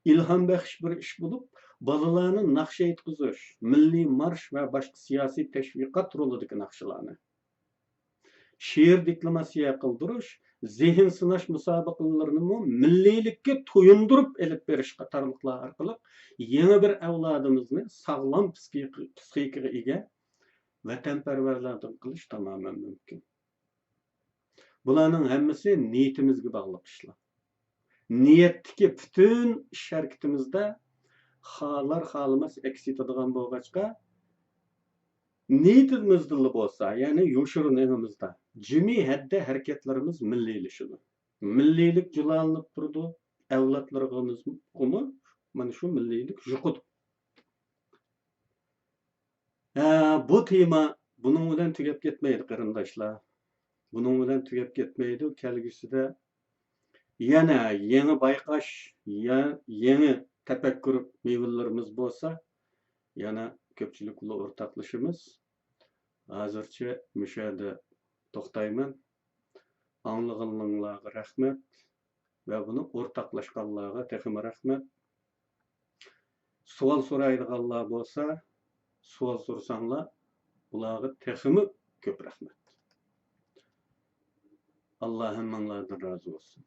ئىلھام بەخش بىر ئىش بولۇپ، بالىلارنى ناخشا ئېيتقۇزۇش، مىللىي مارش ۋە باشقا سىياسىي تەشۋىقات رولىدىكى ناخشىلارنى، شېئىر دېكلاماتسىيە قىلدۇرۇش، زېھىن سىناش مۇسابىقىلىرىنىمۇ مىللىيلىككە تويۇندۇرۇپ ئېلىپ بېرىش قاتارلىقلار ئارقىلىق يېڭى بىر ئەۋلادىمىزنى ساغلام پسىخىكىغا ئىگە ۋەتەنپەرۋەرلەردىن قىلىش تامامەن مۇمكىن. بۇلارنىڭ ھەممىسى نىيىتىمىزگە باغلىق ئىشلار. نىيەتتىكى پۈتۈن ئىش-ھەرىكىتىمىزدە خالار-خالىماس ئەكس ئېتىدىغان بولغاچقا، نىيىتىمىزدىلا بولسا، يەنى يوشۇرۇن ئېڭىمىزدا، جىمى ھەددە ھەرىكەتلىرىمىز مىللىيلىشىدۇ. مىللىيلىك جۇلالىنىپ تۇرىدۇ، ئەۋلادلىرىمىزغىمۇ مانا شۇ مىللىيلىك يۇقىدۇ. ھە، بۇ تېما بۇنىڭ بىلەن تۈگەپ كەتمەيدۇ، قېرىنداشلار. بۇنىڭ بىلەن تۈگەپ كەتمەيدۇ. كەلگۈسىدە يەنە يېڭى بايقاش، يا-، يېڭى تەپەككۇر مېۋىلىرىمىز بولسا، يەنە كۆپچىلىك بىلەن ئورتاقلىشىمىز. ھازىرچە مۇشۇ يەردە توختايمەن. ئاڭلىغىنىڭلارغا رەھمەت ۋە بۇنى ئورتاقلاشقانلارغا تېخىمۇ رەھمەت. سوئال سورايدىغانلار بولسا، سوئال سورىساڭلار، ئۇلارغا تېخىمۇ كۆپ رەھمەت. ئاللا ھەممىڭلاردىن رازى بولسۇن.